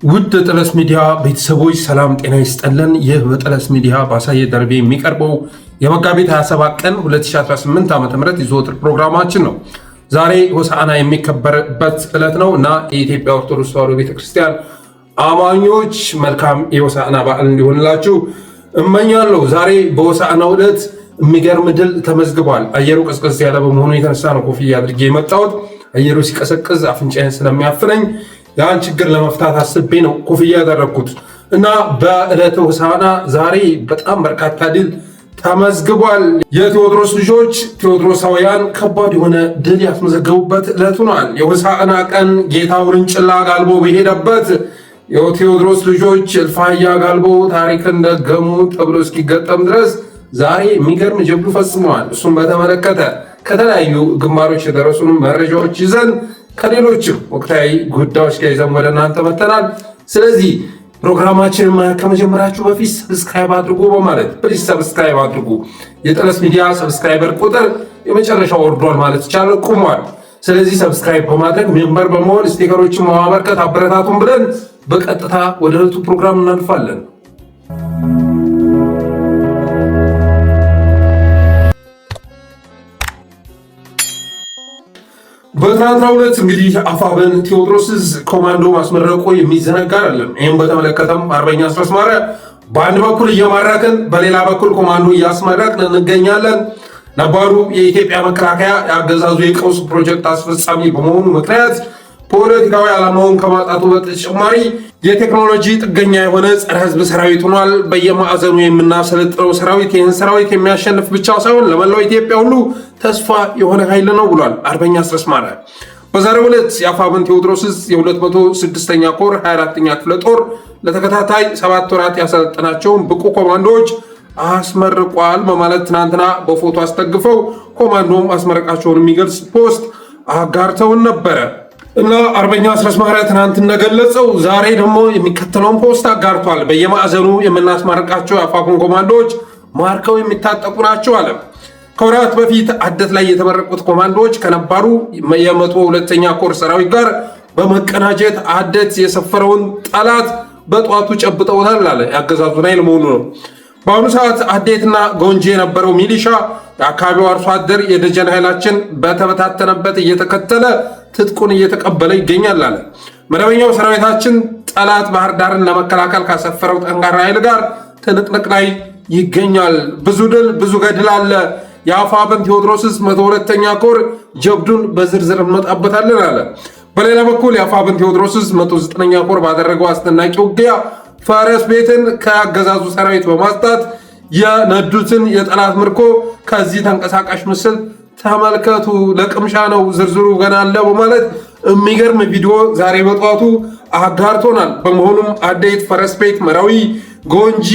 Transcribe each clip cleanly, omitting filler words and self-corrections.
ውድ ጠለስ ሚዲያ ቤተሰቦች ሰላም ጤና ይስጠልን። ይህ በጠለስ ሚዲያ ባሳየ ደርቤ የሚቀርበው የመጋቢት 27 ቀን 2018 ዓ.ም የዘወትር ፕሮግራማችን ነው። ዛሬ ሆሳዕና የሚከበርበት ዕለት ነው እና የኢትዮጵያ ኦርቶዶክስ ተዋሕዶ ቤተክርስቲያን አማኞች መልካም የሆሳዕና በዓል እንዲሆንላችሁ እመኛለሁ። ዛሬ በሆሳዕናው ዕለት የሚገርም ድል ተመዝግቧል። አየሩ ቀዝቀዝ ያለ በመሆኑ የተነሳ ነው ኮፍያ አድርጌ የመጣሁት። አየሩ ሲቀሰቅዝ አፍንጫዬን ስለሚያፍነኝ ያን ችግር ለመፍታት አስቤ ነው ኮፍያ ያደረግኩት እና በዕለተ ሆሳዕና ዛሬ በጣም በርካታ ድል ተመዝግቧል። የቴዎድሮስ ልጆች ቴዎድሮሳውያን ከባድ የሆነ ድል ያስመዘገቡበት ዕለት ሆኗል። የሆሳዕና ቀን ጌታ ውርንጭላ ጋልቦ በሄደበት የቴዎድሮስ ልጆች እልፍ አህያ ጋልቦ ታሪክን ደገሙ ተብሎ እስኪገጠም ድረስ ዛሬ የሚገርም ጀብዱ ፈጽመዋል። እሱም በተመለከተ ከተለያዩ ግንባሮች የደረሱን መረጃዎች ይዘን ከሌሎችም ወቅታዊ ጉዳዮች ጋር ይዘን ወደ እናንተ መጥተናል። ስለዚህ ፕሮግራማችንን ከመጀመራችሁ በፊት subscribe አድርጉ በማለት please subscribe አድርጉ። የጠለስ ሚዲያ subscriber ቁጥር የመጨረሻው ወርዷል ማለት ይቻላል፣ ቁሟል። ስለዚህ subscribe በማድረግ member በመሆን sticker ኦችን በማበርከት አበረታቱን ብለን በቀጥታ ወደ ዕለቱ ፕሮግራም እናልፋለን። በትናንትናው ዕለት እንግዲህ አፋብን ቴዎድሮስ ኮማንዶ ማስመረቁ የሚዘነጋ አይደለም። ይህም በተመለከተም አርበኛ አስረስ ማረ በአንድ በኩል እየማረክን በሌላ በኩል ኮማንዶ እያስመረቅን እንገኛለን። ነባሩ የኢትዮጵያ መከላከያ የአገዛዙ የቀውስ ፕሮጀክት አስፈጻሚ በመሆኑ ምክንያት ፖለቲካዊ ዓላማውን ከማጣቱ በተጨማሪ የቴክኖሎጂ ጥገኛ የሆነ ጸረ ሕዝብ ሰራዊት ሆኗል። በየማዕዘኑ የምናሰለጥነው ሰራዊት ይህን ሰራዊት የሚያሸንፍ ብቻ ሳይሆን ለመላው ኢትዮጵያ ሁሉ ተስፋ የሆነ ኃይል ነው ብሏል አርበኛ አስረስ ማረ። በዛሬው ዕለት የአፋብን ቴዎድሮስ የ206ኛ ኮር 24ኛ ክፍለ ጦር ለተከታታይ 7 ወራት ያሰለጠናቸውን ብቁ ኮማንዶዎች አስመርቋል በማለት ትናንትና በፎቶ አስደግፈው ኮማንዶም አስመረቃቸውን የሚገልጽ post አጋርተውን ነበረ። እና አርበኛ አስረስ ማረ ትናንት እንደገለጸው ዛሬ ደግሞ የሚከተለውን post አጋርቷል። በየማዕዘኑ የምናስመርቃቸው የአፋብን ኮማንዶዎች ማርከው የሚታጠቁ ናቸው አለ። ከወራት በፊት አደት ላይ የተመረቁት ኮማንዶዎች ከነባሩ የ102ኛ ኮር ሰራዊት ጋር በመቀናጀት አደት የሰፈረውን ጠላት በጠዋቱ ጨብጠውታል አለ። ያገዛዙን ኃይል መሆኑ ነው። በአሁኑ ሰዓት አዴትና ጎንጂ የነበረው ሚሊሻ የአካባቢው አርሶ አደር የደጀን ኃይላችን በተበታተነበት እየተከተለ ትጥቁን እየተቀበለ ይገኛል አለ። መደበኛው ሰራዊታችን ጠላት ባህር ዳርን ለመከላከል ካሰፈረው ጠንካራ ኃይል ጋር ትንቅንቅ ላይ ይገኛል። ብዙ ድል ብዙ ገድል አለ። የአፋብን ቴዎድሮስ 102ኛ ኮር ጀብዱን በዝርዝር እንመጣበታለን አለ። በሌላ በኩል የአፋብን ቴዎድሮስ 109ኛ ኮር ባደረገው አስደናቂ ውጊያ ፈረስ ቤትን ከአገዛዙ ሰራዊት በማስጣት የነዱትን የጠላት ምርኮ ከዚህ ተንቀሳቃሽ ምስል ተመልከቱ። ለቅምሻ ነው፣ ዝርዝሩ ገና አለ በማለት የሚገርም ቪዲዮ ዛሬ በጠዋቱ አጋርቶናል። በመሆኑም አዴት፣ ፈረስ ቤት፣ መራዊ፣ ጎንጂ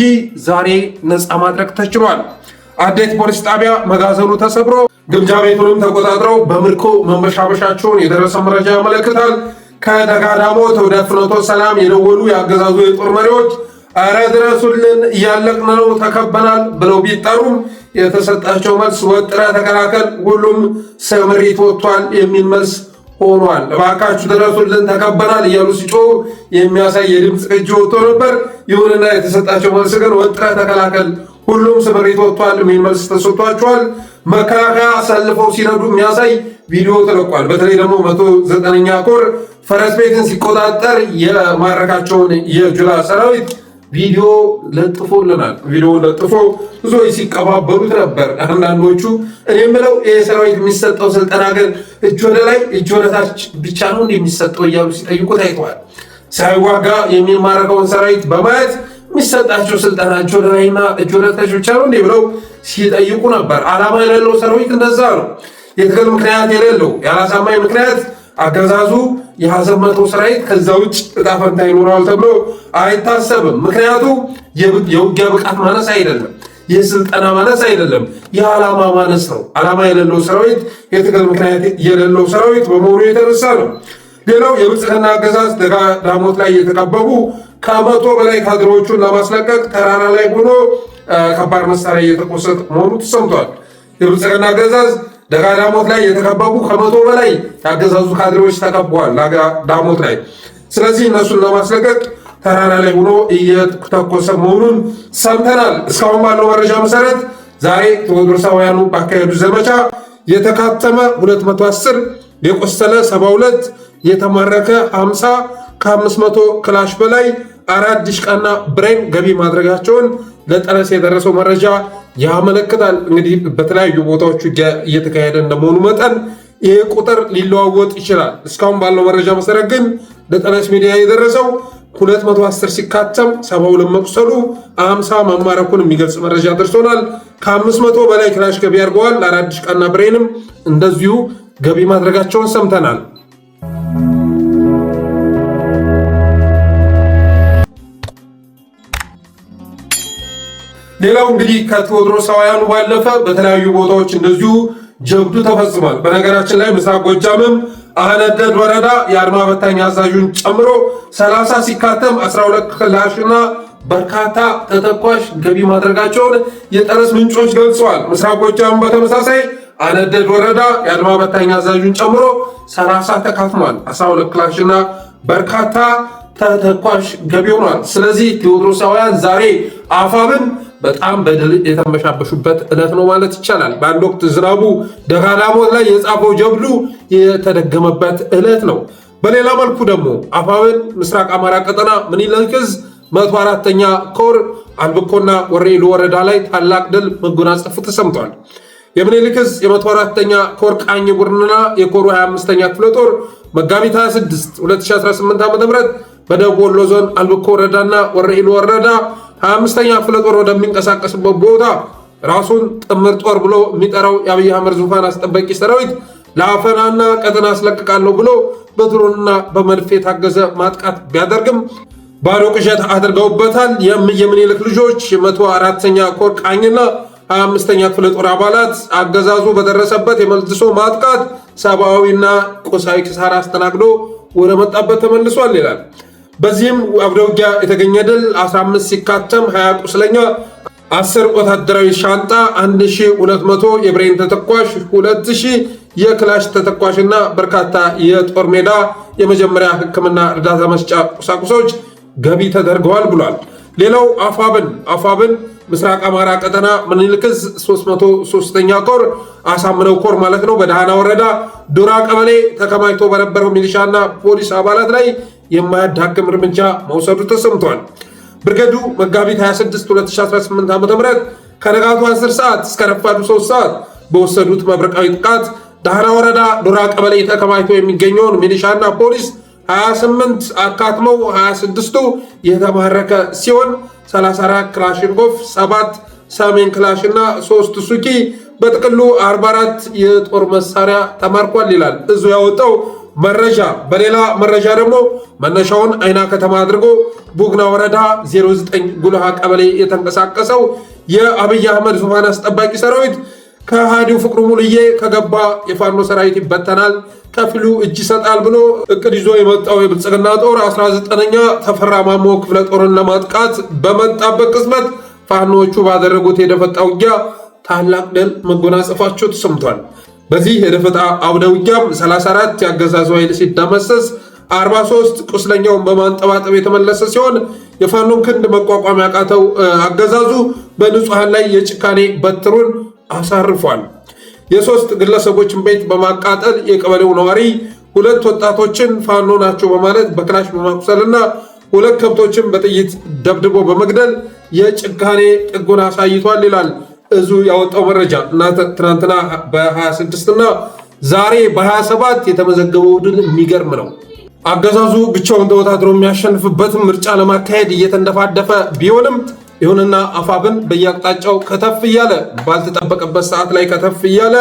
ዛሬ ነፃ ማድረግ ተችሏል። አዴት ፖሊስ ጣቢያ መጋዘኑ ተሰብሮ ግምጃ ቤቱንም ተቆጣጥረው በምርኮ መንበሻበሻቸውን የደረሰ መረጃ ያመለክታል። ከደጋዳሞት ወደ ፍኖተ ሰላም የደወሉ የአገዛዙ የጦር መሪዎች እረ ድረሱልን፣ እያለቅን ነው፣ ተከበናል ብለው ቢጠሩም የተሰጣቸው መልስ ወጥረ ተከላከል፣ ሁሉም ስምሪት ወጥቷል የሚል መልስ ሆኗል። እባካችሁ ድረሱልን፣ ተከበናል እያሉ ሲጮሁ የሚያሳይ የድምፅ ቅጂ ወጥቶ ነበር። ይሁንና የተሰጣቸው መልስ ግን ወጥረ ተከላከል፣ ሁሉም ስምሪት ወጥቷል የሚል መልስ ተሰጥቷቸዋል። መከላከያ አሰልፈው ሲነዱ የሚያሳይ ቪዲዮ ተለቋል። በተለይ ደግሞ 109ኛ ኮር ፈረስ ቤትን ሲቆጣጠር የማረካቸውን የጁላ ሰራዊት ቪዲዮ ለጥፎልናል። ቪዲዮ ለጥፎ ብዙዎች ሲቀባበሉት ነበር። አንዳንዶቹ እኔ የምለው ይህ ሰራዊት የሚሰጠው ስልጠና ግን እጅ ወደ ላይ እጅ ወደ ታች ብቻ ነው የሚሰጠው እያሉ ሲጠይቁ ታይተዋል። ሳይዋጋ የሚማረከውን ሰራዊት በማየት የሚሰጣቸው ስልጠና እጅ ወደ ላይና እጅ ወደ ታች ብቻ ነው እንዲህ ብለው ሲጠይቁ ነበር። ዓላማ የሌለው ሰራዊት እንደዛ ነው። የትግል ምክንያት የሌለው ያላሳማኝ ምክንያት አገዛዙ ያዘመተው ሰራዊት ከዛ ውጭ እጣ ፈንታ ይኖረዋል ተብሎ አይታሰብም። ምክንያቱ የውጊያ ብቃት ማነስ አይደለም፣ የስልጠና ማነስ አይደለም፣ የዓላማ ማነስ ነው። ዓላማ የሌለው ሰራዊት፣ የትግል ምክንያት የሌለው ሰራዊት በመሆኑ የተነሳ ነው። ሌላው የብልጽግና አገዛዝ ደጋ ዳሞት ላይ የተከበቡ ከ100 በላይ ካድሬዎቹን ለማስለቀቅ ተራራ ላይ ሆኖ ከባድ መሳሪያ እየተኮሰ መሆኑ ተሰምቷል። የብልጽግና አገዛዝ ደጋ ዳሞት ላይ የተከበቡ ከ100 በላይ የአገዛዙ ካድሬዎች ተከበዋል ደጋ ዳሞት ላይ። ስለዚህ እነሱን ለማስለቀቅ ተራራ ላይ ሆኖ እየተኮሰ መሆኑን ሰምተናል። እስካሁን ባለው መረጃ መሰረት ዛሬ ቴዎድሮሳውያኑ ባካሄዱ ዘመቻ የተካተመ 210፣ የቆሰለ 72፣ የተማረከ 50፣ ከ500 ክላሽ በላይ 4 ዲሽቃና ብሬን ገቢ ማድረጋቸውን ለጠለስ የደረሰው መረጃ ያመለክታል። እንግዲህ በተለያዩ ቦታዎች ውጊያ እየተካሄደ እንደመሆኑ መጠን ይህ ቁጥር ሊለዋወጥ ይችላል። እስካሁን ባለው መረጃ መሰረት ግን ለጠለስ ሚዲያ የደረሰው 210 ሲካተም 72 መቁሰሉ 50 መማረኩን የሚገልጽ መረጃ ደርሶናል። ከ500 በላይ ክላሽ ገቢ አድርገዋል። 4 ዲሽቃና ብሬንም እንደዚሁ ገቢ ማድረጋቸውን ሰምተናል። ሌላው እንግዲህ ከቴዎድሮሳውያኑ ባለፈ በተለያዩ ቦታዎች እንደዚሁ ጀብዱ ተፈጽሟል። በነገራችን ላይ ምስራቅ ጎጃምም አነደድ ወረዳ የአድማ በታኝ አዛዡን ጨምሮ 30 ሲካተም 12 ክላሽና በርካታ ተተኳሽ ገቢ ማድረጋቸውን የጠረስ ምንጮች ገልጸዋል። ምስራቅ ጎጃም በተመሳሳይ አነደድ ወረዳ የአድማ በታኝ አዛዡን ጨምሮ 30 ተካትሟል። 12 ክላሽና በርካታ ተተኳሽ ገቢ ሆኗል። ስለዚህ ቴዎድሮሳውያን ዛሬ አፋብን በጣም በድል የተንበሻበሹበት ዕለት ነው ማለት ይቻላል። በአንድ ወቅት ዝናቡ ደጋዳሞት ላይ የጻፈው ጀብዱ የተደገመበት ዕለት ነው። በሌላ መልኩ ደግሞ አፋብን ምስራቅ አማራ ቀጠና ምኒልክ ዕዝ 104ኛ ኮር አልብኮና ወረኢሉ ወረዳ ላይ ታላቅ ድል መጎናጸፉ ተሰምቷል። የምኒልክ ዕዝ የ104ኛ ኮር ቃኝ ቡድንና የኮሩ 25ኛ ክፍለ ጦር መጋቢት 26 2018 ዓ.ም በደቡብ ወሎ ዞን አልብኮ ወረዳና ወረኢሉ ወረዳ 25ኛ ክፍለ ጦር ወደሚንቀሳቀስበት ቦታ ራሱን ጥምር ጦር ብሎ የሚጠራው የአብይ አህመድ ዙፋን አስጠባቂ ሰራዊት ለአፈናና ቀጠና አስለቅቃለሁ ብሎ በድሮንና በመድፍ የታገዘ ማጥቃት ቢያደርግም ባዶ ቅዠት አድርገውበታል። የምኒልክ ልጆች የ104ኛ ኮር ቃኝና 25ኛ ክፍለ ጦር አባላት አገዛዙ በደረሰበት የመልሶ ማጥቃት ሰብአዊና ቁሳዊ ኪሳራ አስተናግዶ ወደ መጣበት ተመልሷል ይላል። በዚህም አውደ ውጊያ የተገኘ ድል 15 ሲካተም 20 ቁስለኛ፣ 10 ወታደራዊ ሻንጣ፣ 1200 የብሬን ተተኳሽ፣ 2000 የክላሽ ተተኳሽና በርካታ የጦር ሜዳ የመጀመሪያ ሕክምና እርዳታ መስጫ ቁሳቁሶች ገቢ ተደርገዋል ብሏል። ሌላው አፋብን ምስራቅ አማራ ቀጠና ምኒልክ ዕዝ 303ኛ ኮር አሳምነው ኮር ማለት ነው በደሃና ወረዳ ዱራ ቀበሌ ተከማችቶ በነበረው ሚሊሻና ፖሊስ አባላት ላይ የማያዳግም እርምጃ መውሰዱ ተሰምቷል። ብርጌዱ መጋቢት 26 2018 ዓ.ም ከነጋቱ 10 ሰዓት እስከ ረፋዱ 3 ሰዓት በወሰዱት መብረቃዊ ጥቃት ዳህና ወረዳ ዱራ ቀበሌ ተከማችቶ የሚገኘውን ሚሊሻና ፖሊስ 28 አካትመው 26ቱ የተማረከ ሲሆን 34 ክላሽንኮቭ፣ 7 ሰሜን ክላሽ እና 3 ሱኪ በጥቅሉ 44 የጦር መሳሪያ ተማርኳል ይላል እዙ ያወጣው መረጃ። በሌላ መረጃ ደግሞ መነሻውን አይና ከተማ አድርጎ ቡግና ወረዳ 09 ጉልሃ ቀበሌ የተንቀሳቀሰው የአብይ አህመድ ዙፋን አስጠባቂ ሰራዊት ከሃዲው ፍቅሩ ሙሉዬ ከገባ የፋኖ ሰራዊት ይበተናል፣ ከፊሉ እጅ ይሰጣል ብሎ እቅድ ይዞ የመጣው የብልጽግና ጦር 19ኛ ተፈራ ማሞ ክፍለ ጦርን ለማጥቃት በመጣበት ቅጽበት ፋኖዎቹ ባደረጉት የደፈጣ ውጊያ ታላቅ ድል መጎናጸፋቸው ተሰምቷል። በዚህ የደፈጣ አውደ ውጊያም 34 የአገዛዙ ኃይል ሲደመሰስ 43 ቁስለኛውን በማንጠባጠብ የተመለሰ ሲሆን የፋኖን ክንድ መቋቋም ያቃተው አገዛዙ በንጹሐን ላይ የጭካኔ በትሩን አሳርፏል። የሶስት ግለሰቦችን ቤት በማቃጠል የቀበሌው ነዋሪ 2 ወጣቶችን ፋኖ ናቸው በማለት በክላሽ በማቁሰልና 2 ከብቶችን በጥይት ደብድቦ በመግደል የጭካኔ ጥጉን አሳይቷል ይላል እዙ ያወጣው መረጃ። እና ትናንትና በ26 እና ዛሬ በ27 የተመዘገበው ድል የሚገርም ነው። አገዛዙ ብቻውን ተወዳድሮ የሚያሸንፍበት ምርጫ ለማካሄድ እየተንደፋደፈ ቢሆንም ይሁንና አፋብን በየአቅጣጫው ከተፍ እያለ ባልተጠበቀበት ሰዓት ላይ ከተፍ እያለ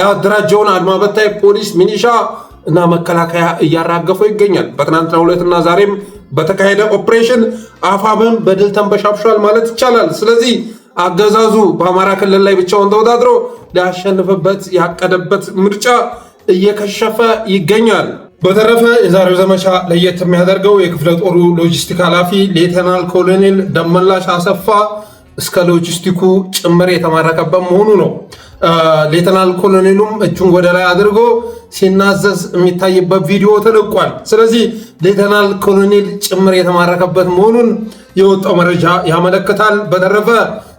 ያደራጀውን አድማ በታይ ፖሊስ፣ ሚኒሻ እና መከላከያ እያራገፈው ይገኛል። በትናንትናው ዕለትና ዛሬም በተካሄደ ኦፕሬሽን አፋብን በድል ተንበሻብሿል ማለት ይቻላል። ስለዚህ አገዛዙ በአማራ ክልል ላይ ብቻውን ተወዳድሮ ሊያሸንፍበት ያቀደበት ምርጫ እየከሸፈ ይገኛል። በተረፈ የዛሬው ዘመቻ ለየት የሚያደርገው የክፍለ ጦሩ ሎጂስቲክ ኃላፊ ሌተናል ኮሎኔል ደመላሽ አሰፋ እስከ ሎጂስቲኩ ጭምር የተማረከበት መሆኑ ነው። ሌተናል ኮሎኔሉም እጁን ወደ ላይ አድርጎ ሲናዘዝ የሚታይበት ቪዲዮ ተለቋል። ስለዚህ ሌተናል ኮሎኔል ጭምር የተማረከበት መሆኑን የወጣው መረጃ ያመለክታል። በተረፈ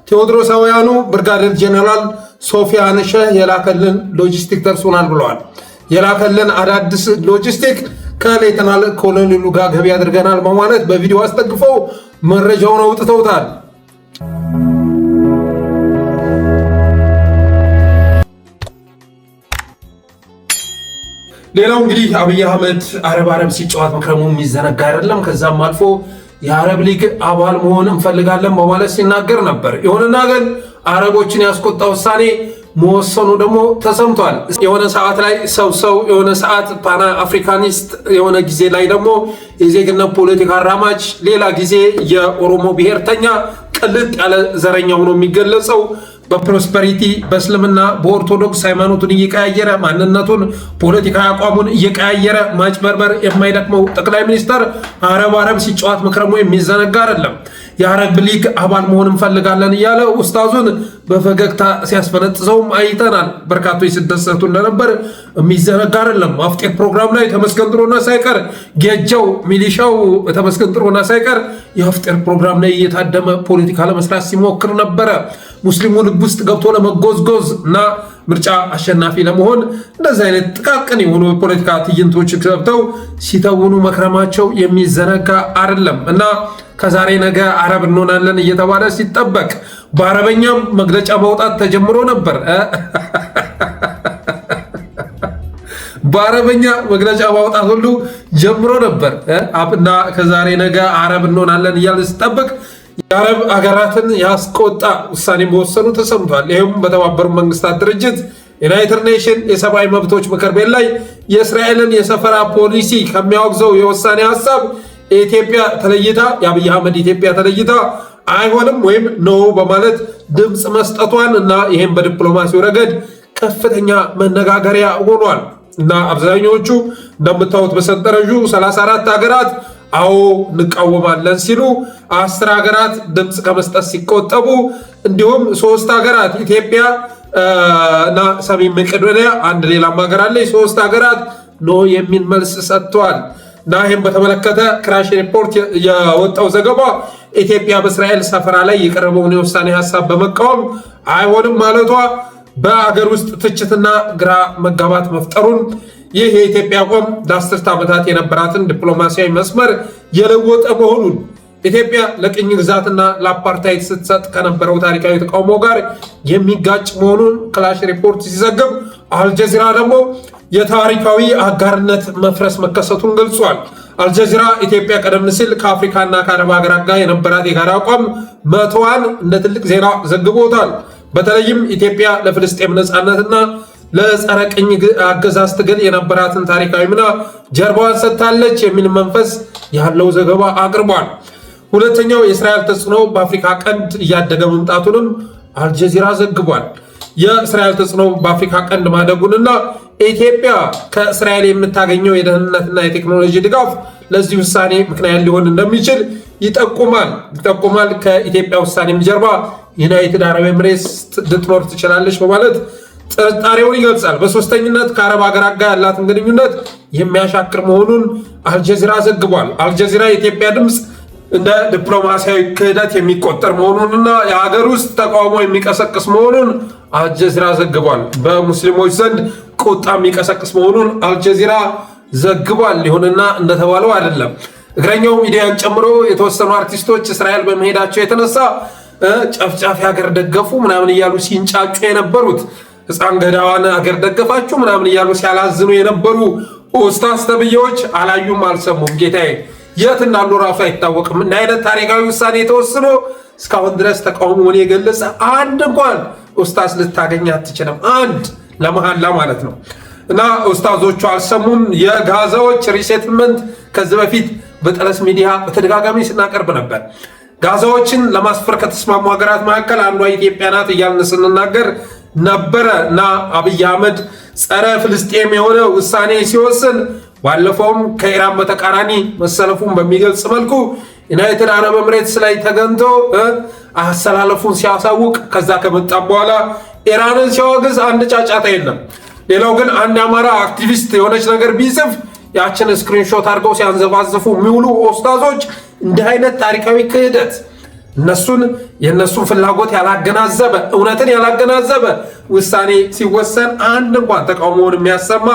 ቴዎድሮሳውያኑ ብርጋዴር ጄኔራል ሶፊያን ሸህ የላከልን ሎጂስቲክ ደርሶናል ብለዋል። የላከልን አዳዲስ ሎጂስቲክ ከሌተናል ኮሎኔሉ ጋር ገቢ አድርገናል በማለት በቪዲዮ አስጠግፈው መረጃውን አውጥተውታል። ሌላው እንግዲህ አብይ አህመድ አረብ አረብ ሲጫወት መክረሙ የሚዘነጋ አይደለም። ከዛም አልፎ የአረብ ሊግ አባል መሆን እንፈልጋለን በማለት ሲናገር ነበር። ይሁንና ግን አረቦችን ያስቆጣ ውሳኔ መወሰኑ ደግሞ ተሰምቷል። የሆነ ሰዓት ላይ ሰው ሰው የሆነ ሰዓት ፓን አፍሪካኒስት፣ የሆነ ጊዜ ላይ ደግሞ የዜግነት ፖለቲካ አራማጅ፣ ሌላ ጊዜ የኦሮሞ ብሔርተኛ ቅልጥ ያለ ዘረኛ ሆኖ የሚገለጸው በ prosperity በእስልምና በኦርቶዶክስ ሃይማኖቱን እየቀያየረ ማንነቱን ፖለቲካዊ አቋሙን እየቀያየረ ማጭበርበር የማይደክመው ጠቅላይ ሚኒስተር አረብ አረብ ሲጫወት መክረሙ የሚዘነጋ አይደለም። የአረብ ሊግ አባል መሆን እንፈልጋለን እያለ ኡስታዙን በፈገግታ ሲያስፈነጥዘውም አይተናል። በርካቶች ሲደሰቱ እንደነበር የሚዘነጋ አይደለም። አፍጤር ፕሮግራም ላይ ተመስገን ጥሩነህ ሳይቀር ጌጃው ሚሊሻው ተመስገን ጥሩነህ ሳይቀር የአፍጤር ፕሮግራም ላይ እየታደመ ፖለቲካ ለመስራት ሲሞክር ነበረ። ሙስሊሙ ልብ ውስጥ ገብቶ ለመጎዝጎዝ እና ምርጫ አሸናፊ ለመሆን እንደዚህ አይነት ጥቃቅን የሆኑ የፖለቲካ ትዕይንቶች ገብተው ሲተውኑ መክረማቸው የሚዘነጋ አይደለም እና ከዛሬ ነገ አረብ እንሆናለን እየተባለ ሲጠበቅ በአረበኛም መግለጫ ማውጣት ተጀምሮ ነበር። በአረበኛ መግለጫ ማውጣት ሁሉ ጀምሮ ነበር እና ከዛሬ ነገ አረብ እንሆናለን እያለ ሲጠበቅ የአረብ አገራትን ያስቆጣ ውሳኔ መወሰኑ ተሰምቷል። ይህም በተባበሩት መንግስታት ድርጅት United Nation የሰብአዊ መብቶች ምክር ቤት ላይ የእስራኤልን የሰፈራ ፖሊሲ ከሚያወግዘው የውሳኔ ሀሳብ ኢትዮጵያ ተለይታ የአብይ አህመድ ኢትዮጵያ ተለይታ አይሆንም ወይም no በማለት ድምፅ መስጠቷን እና ይህም በዲፕሎማሲው ረገድ ከፍተኛ መነጋገሪያ ሆኗል እና አብዛኛዎቹ እንደምታዩት በሰንጠረዡ 34 ሀገራት አዎ እንቃወማለን ሲሉ፣ 10 ሀገራት ድምፅ ከመስጠት ሲቆጠቡ፣ እንዲሁም 3 ሀገራት ኢትዮጵያ እና ሰሜን መቄዶንያ አንድ ሌላም ሀገር አለ፣ 3 ሀገራት no የሚል መልስ ሰጥተዋል። እና ይህም በተመለከተ ክራሽ ሪፖርት የወጣው ዘገባ ኢትዮጵያ በእስራኤል ሰፈራ ላይ የቀረበውን የውሳኔ ሀሳብ በመቃወም አይሆንም ማለቷ በአገር ውስጥ ትችትና ግራ መጋባት መፍጠሩን፣ ይህ የኢትዮጵያ አቋም ለአስርተ ዓመታት የነበራትን ዲፕሎማሲያዊ መስመር የለወጠ መሆኑን፣ ኢትዮጵያ ለቅኝ ግዛትና ለአፓርታይድ ስትሰጥ ከነበረው ታሪካዊ ተቃውሞ ጋር የሚጋጭ መሆኑን ክላሽ ሪፖርት ሲዘግብ፣ አልጀዚራ ደግሞ የታሪካዊ አጋርነት መፍረስ መከሰቱን ገልጿል። አልጀዚራ ኢትዮጵያ ቀደም ሲል ከአፍሪካና ከአረብ ሀገራት ጋር የነበራት የጋራ አቋም መተዋን እንደ ትልቅ ዜና ዘግቦታል። በተለይም ኢትዮጵያ ለፍልስጤም ነፃነትና ለጸረ ቅኝ አገዛዝ ትግል የነበራትን ታሪካዊ ሚና ጀርባዋን ሰጥታለች የሚል መንፈስ ያለው ዘገባ አቅርቧል። ሁለተኛው የእስራኤል ተጽዕኖ በአፍሪካ ቀንድ እያደገ መምጣቱንም አልጀዚራ ዘግቧል። የእስራኤል ተጽዕኖ በአፍሪካ ቀንድ ማደጉንና ኢትዮጵያ ከእስራኤል የምታገኘው የደህንነትና የቴክኖሎጂ ድጋፍ ለዚህ ውሳኔ ምክንያት ሊሆን እንደሚችል ይጠቁማል። ከኢትዮጵያ ውሳኔም ጀርባ ዩናይትድ አረብ ኤምሬትስ ልትኖር ትችላለች በማለት ጥርጣሬውን ይገልጻል። በሶስተኝነት ከአረብ ሀገራት ጋር ያላትን ግንኙነት የሚያሻክር መሆኑን አልጀዚራ ዘግቧል። አልጀዚራ የኢትዮጵያ ድምፅ እንደ ዲፕሎማሲያዊ ክህደት የሚቆጠር መሆኑንና የሀገር ውስጥ ተቃውሞ የሚቀሰቅስ መሆኑን አልጀዚራ ዘግቧል። በሙስሊሞች ዘንድ ቁጣ የሚቀሰቅስ መሆኑን አልጀዚራ ዘግቧል። ይሁንና እንደተባለው አይደለም። እግረኛው ሚዲያን ጨምሮ የተወሰኑ አርቲስቶች እስራኤል በመሄዳቸው የተነሳ ጨፍጫፊ ሀገር ደገፉ ምናምን እያሉ ሲንጫጩ የነበሩት፣ ሕፃን ገዳዋን አገር ደገፋችሁ ምናምን እያሉ ሲያላዝኑ የነበሩ ኡስታዝ ተብዬዎች አላዩም፣ አልሰሙም። ጌታዬ የት እንዳሉ ራሱ አይታወቅም። እንደ አይነት ታሪካዊ ውሳኔ ተወስኖ እስካሁን ድረስ ተቃውሞውን የገለጸ አንድ እንኳን ኡስታዝ ልታገኝ አትችልም። አንድ ለመሐላ ማለት ነው። እና ኡስታዞቹ አልሰሙም። የጋዛዎች resettlement ከዚህ በፊት በጠለስ ሚዲያ በተደጋጋሚ ስናቀርብ ነበር። ጋዛዎችን ለማስፈር ከተስማሙ ሀገራት መካከል አንዷ ኢትዮጵያ ናት እያልን ስንናገር ነበረ እና አብይ አህመድ ጸረ ፍልስጤም የሆነ ውሳኔ ሲወስን ባለፈውም ከኢራን በተቃራኒ መሰለፉን በሚገልጽ መልኩ ዩናይትድ አረብ ኤምሬትስ ላይ ተገኝቶ አሰላለፉን ሲያሳውቅ ከዛ ከመጣም በኋላ ኢራንን ሲያወግዝ አንድ ጫጫታ የለም። ሌላው ግን አንድ አማራ አክቲቪስት የሆነች ነገር ቢጽፍ ያችን screenshot አድርገው ሲያንዘባዝፉ የሚውሉ ኦስታዞች እንዲህ አይነት ታሪካዊ ክህደት፣ እነሱን የእነሱን ፍላጎት ያላገናዘበ፣ እውነትን ያላገናዘበ ውሳኔ ሲወሰን አንድ እንኳን ተቃውሞውን የሚያሰማ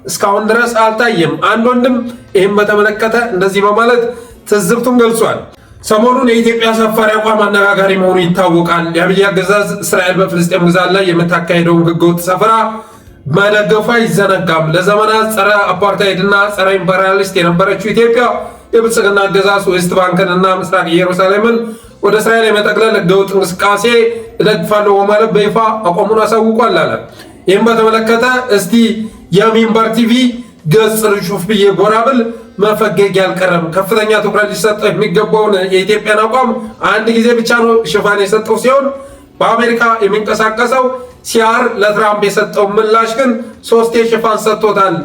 እስካሁን ድረስ አልታየም። አንድ ወንድም ይህም በተመለከተ እንደዚህ በማለት ትዝብቱን ገልጿል። ሰሞኑን የኢትዮጵያ ሰፋሪ አቋም አነጋጋሪ መሆኑ ይታወቃል። የአብይ አገዛዝ እስራኤል በፍልስጤም ግዛት ላይ የምታካሄደውን ህገወጥ ሰፈራ መደገፉ አይዘነጋም። ለዘመናት ጸረ አፓርታይድ እና ጸረ ኢምፐሪያሊስት የነበረችው ኢትዮጵያ የብልጽግና አገዛዝ ዌስት ባንክን እና ምስራቅ ኢየሩሳሌምን ወደ እስራኤል የመጠቅለል ህገወጥ እንቅስቃሴ እደግፋለሁ በማለት በይፋ አቋሙን አሳውቋል አለ። ይህም በተመለከተ እስቲ የሚንበር ቲቪ ገጽ ልሹፍ ብዬ ጎራ ብል መፈገግ ያልቀረም። ከፍተኛ ትኩረት ሊሰጠው የሚገባውን የኢትዮጵያን አቋም አንድ ጊዜ ብቻ ነው ሽፋን የሰጠው ሲሆን በአሜሪካ የሚንቀሳቀሰው ሲያር ለትራምፕ የሰጠው ምላሽ ግን ሶስቴ ሽፋን ሰጥቶታል።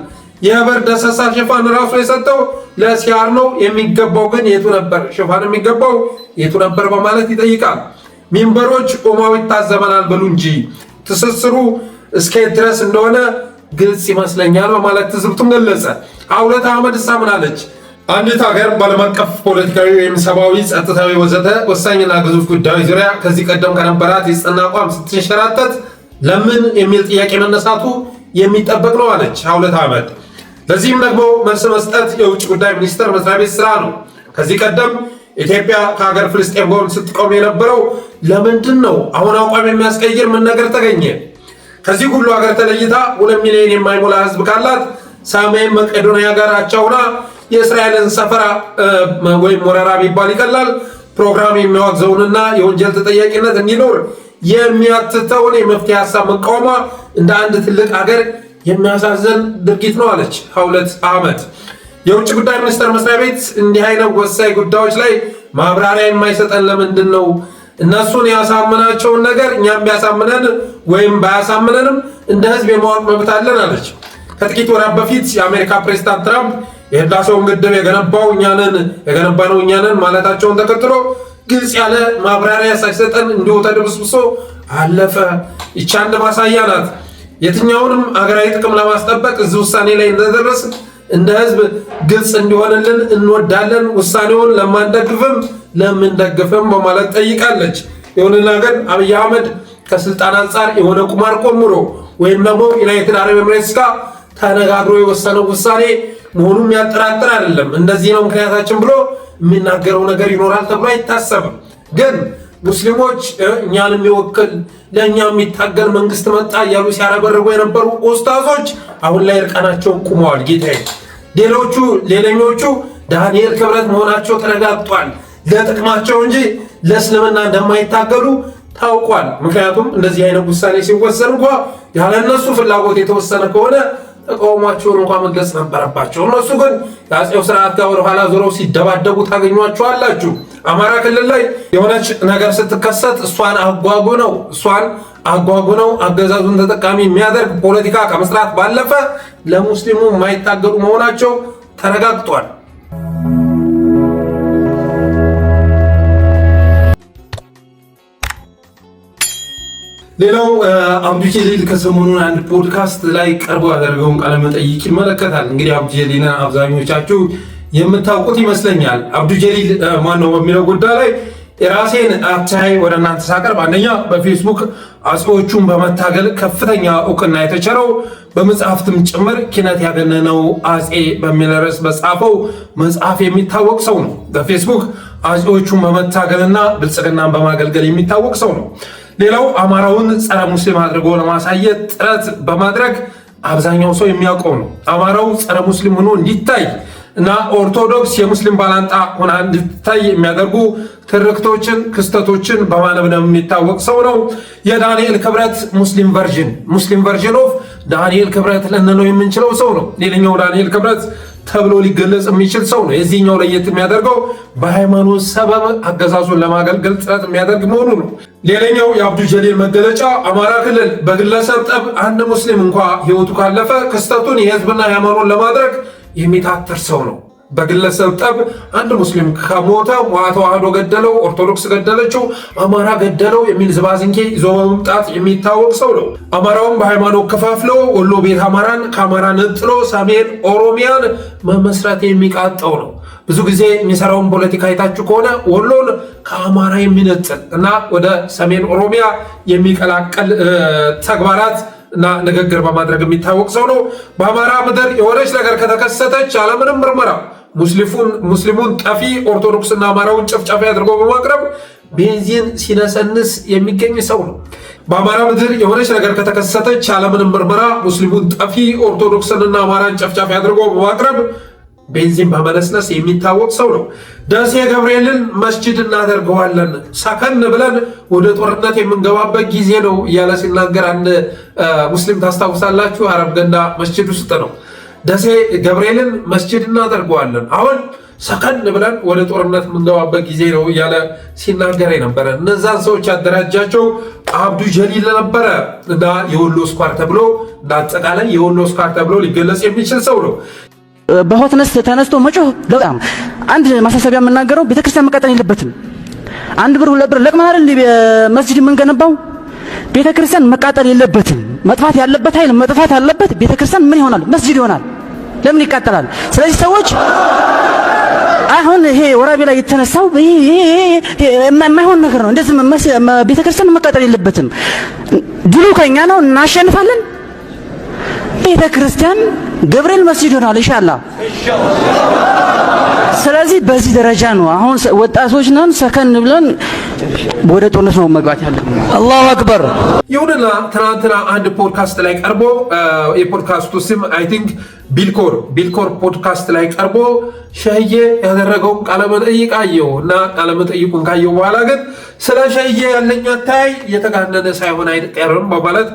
የበር ደሰሳ ሽፋን ራሱ የሰጠው ለሲያር ነው። የሚገባው ግን የቱ ነበር? ሽፋን የሚገባው የቱ ነበር በማለት ይጠይቃል። ሚንበሮች ኦማው ይታዘበናል በሉ እንጂ ትስስሩ እስከየት ድረስ እንደሆነ ግልጽ ይመስለኛል በማለት ትዝብቱን ገለጸ። አውለት አህመድ እሳ ምን አለች? አንዲት ሀገር በዓለም አቀፍ ፖለቲካዊ ወይም ሰብአዊ፣ ጸጥታዊ ወዘተ ወሳኝና ግዙፍ ጉዳዮች ዙሪያ ከዚህ ቀደም ከነበራት የጸና አቋም ስትንሸራተት ለምን የሚል ጥያቄ መነሳቱ የሚጠበቅ ነው አለች ሀውለት አህመድ። ለዚህም ደግሞ መልስ መስጠት የውጭ ጉዳይ ሚኒስቴር መስሪያ ቤት ስራ ነው። ከዚህ ቀደም ኢትዮጵያ ከሀገር ፍልስጤም ጎን ስትቆም የነበረው ለምንድን ነው? አሁን አቋም የሚያስቀይር ምን ነገር ተገኘ? ከዚህ ሁሉ ሀገር ተለይታ 2 ሚሊዮን የማይሞላ ህዝብ ካላት ሰሜን መቄዶንያ ጋር አቻ ሆና የእስራኤልን ሰፈራ ወይም ወረራ ቢባል ይቀላል ፕሮግራም የሚያወግዘውንና የወንጀል ተጠያቂነት እንዲኖር የሚያትተውን የመፍትሄ ሀሳብ መቃወሟ እንደ አንድ ትልቅ ሀገር የሚያሳዝን ድርጊት ነው አለች ሀውለት አህመድ። የውጭ ጉዳይ ሚኒስቴር መስሪያ ቤት እንዲህ አይነት ወሳኝ ጉዳዮች ላይ ማብራሪያ የማይሰጠን ለምንድን ነው? እነሱን ያሳመናቸውን ነገር እኛም ቢያሳምነን ወይም ባያሳምነንም እንደ ህዝብ የማወቅ መብት አለን አለች። ከጥቂት ወራት በፊት የአሜሪካ ፕሬዚዳንት ትራምፕ የህዳሴውን ግድብ የገነባው እኛንን የገነባነው እኛንን ማለታቸውን ተከትሎ ግልጽ ያለ ማብራሪያ ሳይሰጠን እንዲሁ ተደብስብሶ አለፈ። ይቺ አንድ ማሳያ ናት። የትኛውንም አገራዊ ጥቅም ለማስጠበቅ እዚህ ውሳኔ ላይ እንደደረስ እንደ ህዝብ ግልጽ እንዲሆንልን እንወዳለን። ውሳኔውን ለማንደግፍም ለምንደግፍም በማለት ጠይቃለች። ይሁንና ግን አብይ አህመድ ከስልጣን አንጻር የሆነ ቁማር ቆምሮ ወይም ደግሞ ዩናይትድ አረብ ኤምሬትስ ጋር ተነጋግሮ የወሰነው ውሳኔ መሆኑን የሚያጠራጥር አይደለም። እንደዚህ ነው ምክንያታችን ብሎ የሚናገረው ነገር ይኖራል ተብሎ አይታሰብም። ግን ሙስሊሞች እኛን የሚወክል ለእኛ የሚታገል መንግስት መጣ እያሉ ሲያረበርቡ የነበሩ ኡስታዞች አሁን ላይ እርቃናቸውን ቁመዋል። ጌታዬ፣ ሌሎቹ ሌለኞቹ ዳንኤል ክብረት መሆናቸው ተረጋግጧል። ለጥቅማቸው እንጂ ለእስልምና እንደማይታገሉ ታውቋል። ምክንያቱም እንደዚህ አይነት ውሳኔ ሲወሰን እንኳ ያለ እነሱ ፍላጎት የተወሰነ ከሆነ ተቃውሟቸውን እንኳ መግለጽ ነበረባቸው። እነሱ ግን የአፄው ስርዓት ጋር ወደኋላ ዞረው ሲደባደቡ ታገኟቸዋላችሁ። አማራ ክልል ላይ የሆነች ነገር ስትከሰት እሷን አጓጉ ነው አገዛዙን ተጠቃሚ የሚያደርግ ፖለቲካ ከመስራት ባለፈ ለሙስሊሙ የማይታገሉ መሆናቸው ተረጋግጧል። ሌላው አብዱ ጀሊል ከሰሞኑን አንድ ፖድካስት ላይ ቀርቦ ያደረገውን ቃለ መጠይቅ ይመለከታል። እንግዲህ አብዱ ጀሊልን አብዛኞቻችሁ የምታውቁት ይመስለኛል። አብዱ ጀሊል ማን ነው በሚለው ጉዳይ ላይ የራሴን አተያይ ወደ እናንተ ሳቀርብ፣ አንደኛ በፌስቡክ አፄዎቹን በመታገል ከፍተኛ እውቅና የተቸረው፣ በመጽሐፍትም ጭምር ኪነት ያገነነው አፄ በሚል ርዕስ በጻፈው መጽሐፍ የሚታወቅ ሰው ነው። በፌስቡክ አፄዎቹን በመታገልና ብልጽግናን በማገልገል የሚታወቅ ሰው ነው። ሌላው አማራውን ጸረ ሙስሊም አድርጎ ለማሳየት ጥረት በማድረግ አብዛኛው ሰው የሚያውቀው ነው። አማራው ጸረ ሙስሊም ሆኖ እንዲታይ እና ኦርቶዶክስ የሙስሊም ባላንጣ ሆና እንድትታይ የሚያደርጉ ትርክቶችን፣ ክስተቶችን በማነብነብ የሚታወቅ ሰው ነው። የዳንኤል ክብረት Muslim version፣ Muslim version of ዳንኤል ክብረት ልንለው የምንችለው ሰው ነው። ሌላኛው ዳንኤል ክብረት ተብሎ ሊገለጽ የሚችል ሰው ነው። የዚህኛው ለየት የሚያደርገው በሃይማኖት ሰበብ አገዛዙን ለማገልገል ጥረት የሚያደርግ መሆኑ ነው። ሌላኛው የአብዱ ጀሊል መገለጫ አማራ ክልል በግለሰብ ጠብ አንድ ሙስሊም እንኳ ህይወቱ ካለፈ ክስተቱን የህዝብና ሃይማኖት ለማድረግ የሚታትር ሰው ነው። በግለሰብ ጠብ አንድ ሙስሊም ከሞተ ተዋህዶ ገደለው፣ ኦርቶዶክስ ገደለችው፣ አማራ ገደለው የሚል ዝባዝንኬ ይዞ በመምጣት የሚታወቅ ሰው ነው። አማራውን በሃይማኖት ከፋፍሎ ወሎ ቤት አማራን ከአማራ ነጥሎ ሰሜን ኦሮሚያን መመስረት የሚቃጣው ነው። ብዙ ጊዜ የሚሰራውን ፖለቲካ አይታችሁ ከሆነ ወሎን ከአማራ የሚነጥል እና ወደ ሰሜን ኦሮሚያ የሚቀላቀል ተግባራት እና ንግግር በማድረግ የሚታወቅ ሰው ነው። በአማራ ምድር የሆነች ነገር ከተከሰተች ያለምንም ምርመራ ሙስሊሙን ጠፊ፣ ኦርቶዶክስና አማራውን ጨፍጫፊ አድርጎ በማቅረብ ቤንዚን ሲነሰንስ የሚገኝ ሰው ነው። በአማራ ምድር የሆነች ነገር ከተከሰተች ያለምንም ምርመራ ሙስሊሙን ጠፊ፣ ኦርቶዶክስንና አማራን ጨፍጫፊ አድርጎ በማቅረብ ቤንዚን በመነስነስ የሚታወቅ ሰው ነው። ደሴ ገብርኤልን መስጂድ እናደርገዋለን፣ ሰከን ብለን ወደ ጦርነት የምንገባበት ጊዜ ነው እያለ ሲናገር አንድ ሙስሊም ታስታውሳላችሁ። አረብ ገንዳ መስጂድ ውስጥ ነው። ደሴ ገብርኤልን መስጂድ እናደርገዋለን፣ አሁን ሰከን ብለን ወደ ጦርነት የምንገባበት ጊዜ ነው እያለ ሲናገር የነበረ፣ እነዛን ሰዎች ያደራጃቸው አብዱ ጀሊል ነበረ እና የወሎ squad ተብሎ፣ እንደ አጠቃላይ የወሎ squad ተብሎ ሊገለጽ የሚችል ሰው ነው። በ hotness ተነስቶ መጮህ በጣም አንድ ማሳሰቢያ የምናገረው ቤተክርስቲያን መቃጠል የለበትም። 1 ብር 2 ብር ለቅመን አይደል መስጂድ የምንገነባው? ቤተክርስቲያን መቃጠል የለበትም። መጥፋት ያለበት ኃይል መጥፋት አለበት። ቤተክርስቲያን ምን ይሆናል? መስጂድ ይሆናል። ለምን ይቃጠላል? ስለዚህ ሰዎች አሁን ይሄ ወራቤ ላይ የተነሳው ይሄ የማይሆን ነገር ነው። እንደዚህ ቤተክርስቲያን መቃጠል የለበትም። ድሉ ከኛ ነው፣ እናሸንፋለን። ቤተክርስቲያን ገብርኤል መስጂድ ይሆናል ኢንሻአላህ። ስለዚህ በዚህ ደረጃ ነው አሁን ወጣቶች ነን፣ ሰከን ብለን ወደ ጦርነት ነው መግባት ያለብን። አላሁ አክበር። ይሁንና ትናንትና አንድ ፖድካስት ላይ ቀርቦ፣ የፖድካስቱ ስም I think ቢልኮር ቢልኮር ፖድካስት ላይ ቀርቦ ሸህዬ ያደረገውን ቃለመጠይቅ አየሁ እና ቃለመጠይቁን ካየሁ በኋላ ግን ስለ ሸህዬ ያለኝ አተያይ የተጋነነ ሳይሆን አይቀርም በማለት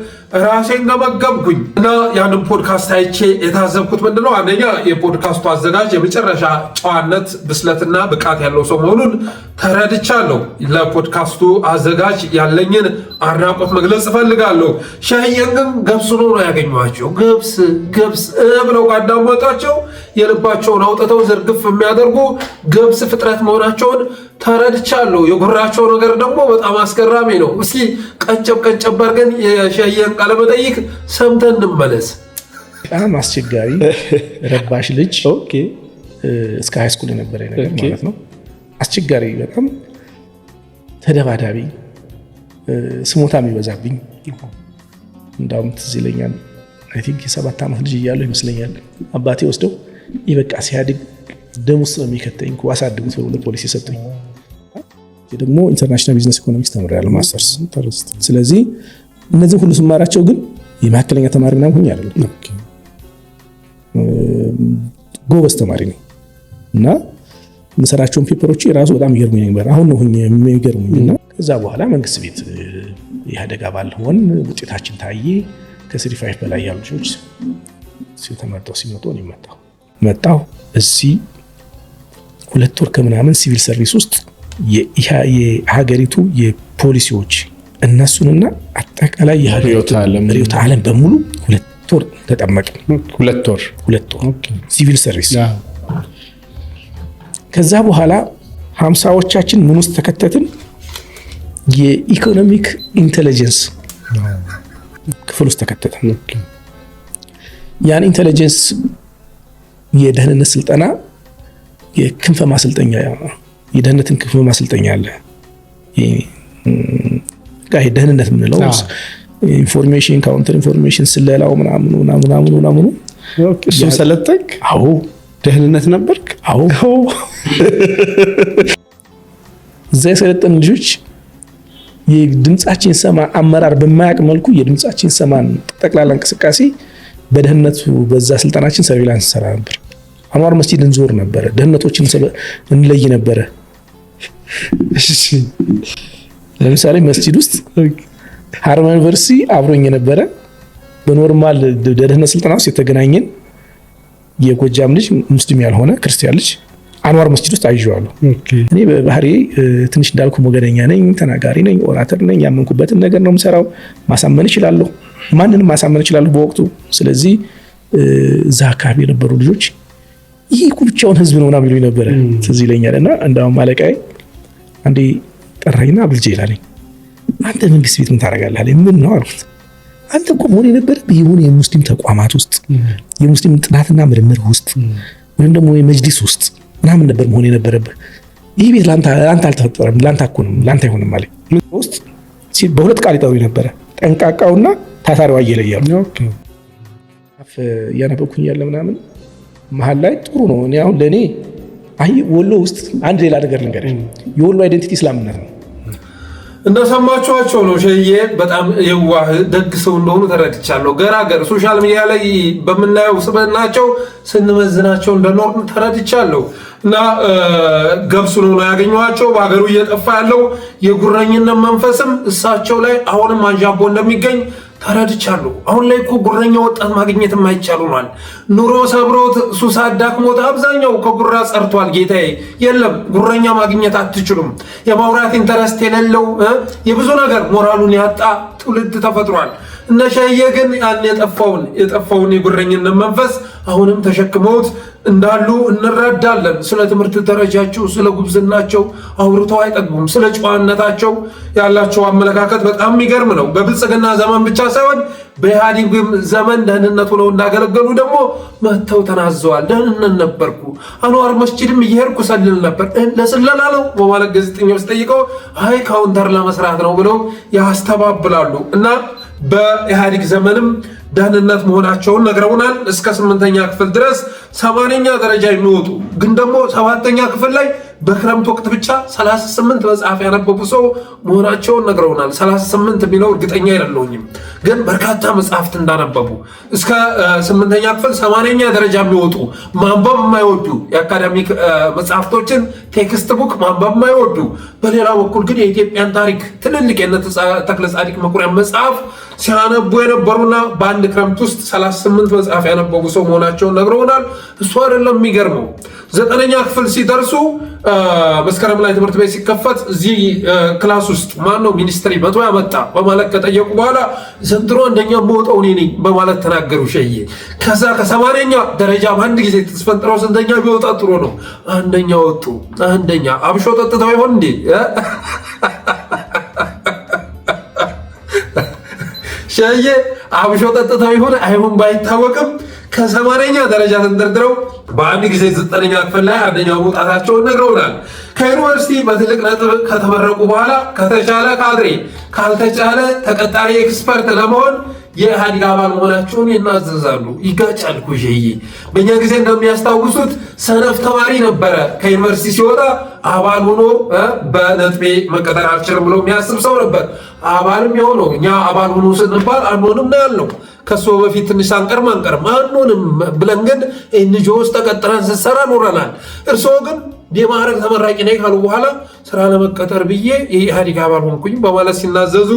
ራሴን ገመገምኩኝ እና ያንን ፖድካስት አይቼ የታዘብኩት ምንድነው? አንደኛ የፖድካስቱ አዘጋጅ የመጨረሻ ጨዋነት፣ ብስለትና ብቃት ያለው ሰው መሆኑን ተረድቻለሁ። ለፖድካስቱ አዘጋጅ ያለኝን አድናቆት መግለጽ እፈልጋለሁ። ሸህዬን ግን ገብስ ሆኖ ነው ያገኘኋቸው። ገብስ ገብስ ብለው ካዳመጧቸው የልባቸውን አውጥተው ዝርግፍ የሚያደርጉ ገብስ ፍጥረት መሆናቸውን ተረድቻለሁ። የጉራቸው ነገር ደግሞ በጣም አስገራሚ ነው። እስኪ ቀንጨብ ቀንጨብ አድርገን የሸህዬን ቃለመጠይቅ ሰምተን እንመለስ። በጣም አስቸጋሪ ረባሽ ልጅ እስከ high school የነበረ ነገር ማለት ነው። አስቸጋሪ፣ በጣም ተደባዳቢ፣ ስሞታ የሚበዛብኝ። እንዳውም ትዝ ይለኛል፣ I think የ7 ዓመት ልጅ እያለሁ ይመስለኛል፣ አባቴ ወስደው ይህ በቃ ሲያድግ ደም ውስጥ ነው የሚከተኝ፣ አሳድጉት ብሎ ለፖሊስ የሰጡኝ። ደግሞ international business economics ተምሬያለሁ ማስተርስ። ስለዚህ እነዚህ ሁሉ ስማራቸው ግን የመካከለኛ ተማሪ ምናምን ሆኜ አይደለም፣ ጎበዝ ተማሪ ነው እና የምሰራቸውን paper ኦች የራሱ በጣም ይገርሙኝ ነበር። አሁን ነው የሚገርሙኝ። እና ከዛ በኋላ መንግስት ቤት ኢህአዴግ አባል ሆን ውጤታችን ታየ። ከ 3.5 በላይ ያሉ ልጆች ተመርጠው ሲመጡ እኔ መጣሁ። እዚህ 2 ወር ከምናምን ሲቪል ሰርቪስ ውስጥ የሀገሪቱ የፖሊሲዎች እነሱንና አጠቃላይ የሀገሪቱ ርዕዮተ ዓለም በሙሉ 2 ወር ተጠመቅን። 2 ወር? 2 ወር ሲቪል ሰርቪስ። ከዛ በኋላ 50ዎቻችን ምን ውስጥ ተከተትን? የ economic intelligence ክፍል ውስጥ ተከተትን። ያን intelligence የደህንነት ስልጠና፣ የክንፈ ማሰልጠኛ፣ የደህንነትን ክንፈ ማሰልጠኛ አለ። ይሄ ደህንነት የምንለው information፣ counter information፣ ስለላው ምናምኑ ምናምኑ ምናምኑ። እሱም ሰለጠንክ? አዎ። ደህንነት ነበርክ? አዎ። እዛ የሰለጠን ልጆች የድምጻችን ሰማ አመራር በማያውቅ መልኩ የድምጻችን ሰማን ጠቅላላ እንቅስቃሴ በደህንነቱ በዛ ስልጠናችን surveillance እንሰራ ነበር። አንዋር መስጂድ እንዞር ነበረ። ደህንነቶችን እንለይ ነበረ። ለምሳሌ መስጂድ ውስጥ ሀረማያ ዩኒቨርሲቲ አብሮኝ የነበረ፣ በ normal ደህንነት ስልጠና ውስጥ የተገናኘን የጎጃም ልጅ፣ ሙስሊም ያልሆነ ክርስቲያን ልጅ አንዋር መስጂድ ውስጥ አይዤዋለሁ። እኔ በባህሪ ትንሽ እንዳልኩ ሞገደኛ ነኝ፣ ተናጋሪ ነኝ፣ orator ነኝ። ያመንኩበትን ነገር ነው የምሰራው። ማሳመን እችላለሁ፣ ማንንም ማሳመን እችላለሁ በወቅቱ። ስለዚህ እዛ አካባቢ የነበሩ ልጆች ይህ እኮ ብቻውን ህዝብ ነው ምናምን ይሉኝ ነበረ፣ ትዝ ይለኛል። እና እንዳውም አለቃዬ አንዴ ጠራኝና አብዱልጀሊል አለኝ፣ አንተ መንግስት ቤት ምን ታደርጋለህ አለኝ። ምን ነው አልኩት። አንተ እኮ መሆን የነበረብህ የሆነ የሙስሊም ተቋማት ውስጥ፣ የሙስሊም ጥናትና ምርምር ውስጥ ወይም ደግሞ የመጅሊስ ውስጥ ምናምን ነበር መሆን የነበረብህ። ይህ ቤት ለአንተ አልተፈጠረም፣ ለአንተ አኮንም ለአንተ አይሆንም አለኝ። ውስጥ በሁለት ቃል ይጠሩኝ ነበረ፣ ጠንቃቃውና ታታሪው አየለ እያሉ። እያነበብኩኝ ያለ ምናምን መሀል ላይ ጥሩ ነው። እኔ አሁን ለእኔ አይ ወሎ ውስጥ አንድ ሌላ ነገር ልንገርህ፣ የወሎ identity እስላምነት ነው። እንደሰማችኋቸው ነው። ሸዬ በጣም የዋህ ደግ ሰው እንደሆኑ ተረድቻለሁ። ገራገር social media ላይ በምናየው ስብዕናቸው ስንመዝናቸው እንደኖርን ተረድቻለሁ። እና ገብሱ ነው ያገኘኋቸው። በሀገሩ እየጠፋ ያለው የጉረኝነት መንፈስም እሳቸው ላይ አሁንም አንዣቦ እንደሚገኝ ተረድቻለሁ። አሁን ላይ እኮ ጉረኛ ወጣት ማግኘት የማይቻል ሆኗል። ኑሮ ሰብሮት ሱስ አዳክሞት አብዛኛው ከጉራ ጸርቷል። ጌታዬ የለም ጉረኛ ማግኘት አትችሉም። የማውራት interest የሌለው፣ የብዙ ነገር ሞራሉን ያጣ ትውልድ ተፈጥሯል። እነ ሸዬ ግን ያን የጠፋውን የጉረኝነት መንፈስ አሁንም ተሸክመውት እንዳሉ እንረዳለን። ስለ ትምህርት ደረጃቸው፣ ስለ ጉብዝናቸው አውርተው አይጠግቡም። ስለ ጨዋነታቸው ያላቸው አመለካከት በጣም የሚገርም ነው። በብልጽግና ዘመን ብቻ ሳይሆን በኢህአዴግ ዘመን ደህንነት ሆነው እንዳገለገሉ ደግሞ መጥተው ተናዘዋል። ደህንነት ነበርኩ፣ አንዋር መስጂድም እየሄድኩ ሰልል ነበር፣ ለስለላ ነው በማለት ጋዜጠኛው ሲጠይቀው አይ counter ለመስራት ነው ብለው ያስተባብላሉ። እና በኢህአዴግ ዘመንም ደህንነት መሆናቸውን ነግረውናል። እስከ 8ኛ ክፍል ድረስ 80ኛ ደረጃ የሚወጡ ግን ደግሞ 7ኛ ክፍል ላይ በክረምት ወቅት ብቻ 38 መጽሐፍ ያነበቡ ሰው መሆናቸውን ነግረውናል። 38 የሚለው እርግጠኛ አይደለሁኝም፣ ግን በርካታ መጽሐፍት እንዳነበቡ፣ እስከ 8ኛ ክፍል 80ኛ ደረጃ የሚወጡ፣ ማንበብ የማይወዱ፣ የ academic መጽሐፍቶችን text book ማንበብ የማይወዱ፣ በሌላ በኩል ግን የኢትዮጵያን ታሪክ ትልልቅ የነ ተክለ ጻዲቅ መኩሪያ መጽሐፍ ሲያነቡ የነበሩና በአንድ ክረምት ውስጥ 38 መጽሐፍ ያነበቡ ሰው መሆናቸውን ነግረውናል። እሱ አይደለም የሚገርመው፣ 9ኛ ክፍል ሲደርሱ መስከረም ላይ ትምህርት ቤት ሲከፈት እዚህ class ውስጥ ማን ነው ሚኒስትሪ 100 ያመጣ በማለት ከጠየቁ በኋላ ዘንድሮ አንደኛ የምወጣው እኔ ነኝ በማለት ተናገሩ ሸዬ። ከዛ ከ80ኛ ደረጃ በአንድ ጊዜ ተስፈንጥረው ስንተኛ ቢወጣ ጥሩ ነው? አንደኛ ወጡ። አንደኛ አብሾ ጠጥተው ይሆን እንዴ? ሸዬ አብሾ ጠጥተው ይሆን አይሆን ባይታወቅም ከ80ኛ ደረጃ ተንደርድረው በአንድ ጊዜ 9ኛ ክፍል ላይ አንደኛ መውጣታቸውን ነግረውናል። ከዩኒቨርሲቲ በትልቅ ነጥብ ከተመረቁ በኋላ ከተቻለ ካድሬ ካልተቻለ ተቀጣሪ expert ለመሆን የኢህአዴግ አባል መሆናቸውን ይናዘዛሉ። ይጋጫል እኮ ሸዬ። በእኛ ጊዜ እንደሚያስታውሱት ሰነፍ ተማሪ ነበረ። ከዩኒቨርሲቲ ሲወጣ አባል ሆኖ በነጥቤ መቀጠር አልችልም ብሎ የሚያስብ ሰው ነበር። አባልም የሆነው እኛ አባል ሆኖ ስንባል አንሆንም ነው ያልነው። ከሱ በፊት ትንሽ አንቀርም አንቀርም አንሆንም ብለን ግን NGO ውስጥ ተቀጥረን ስንሰራ ኖረናል። እርስዎ ግን የማዕረግ ተመራቂ ነኝ ካሉ በኋላ ስራ ለመቀጠር ብዬ የኢህአዴግ አባል ሆንኩኝ በማለት ሲናዘዙ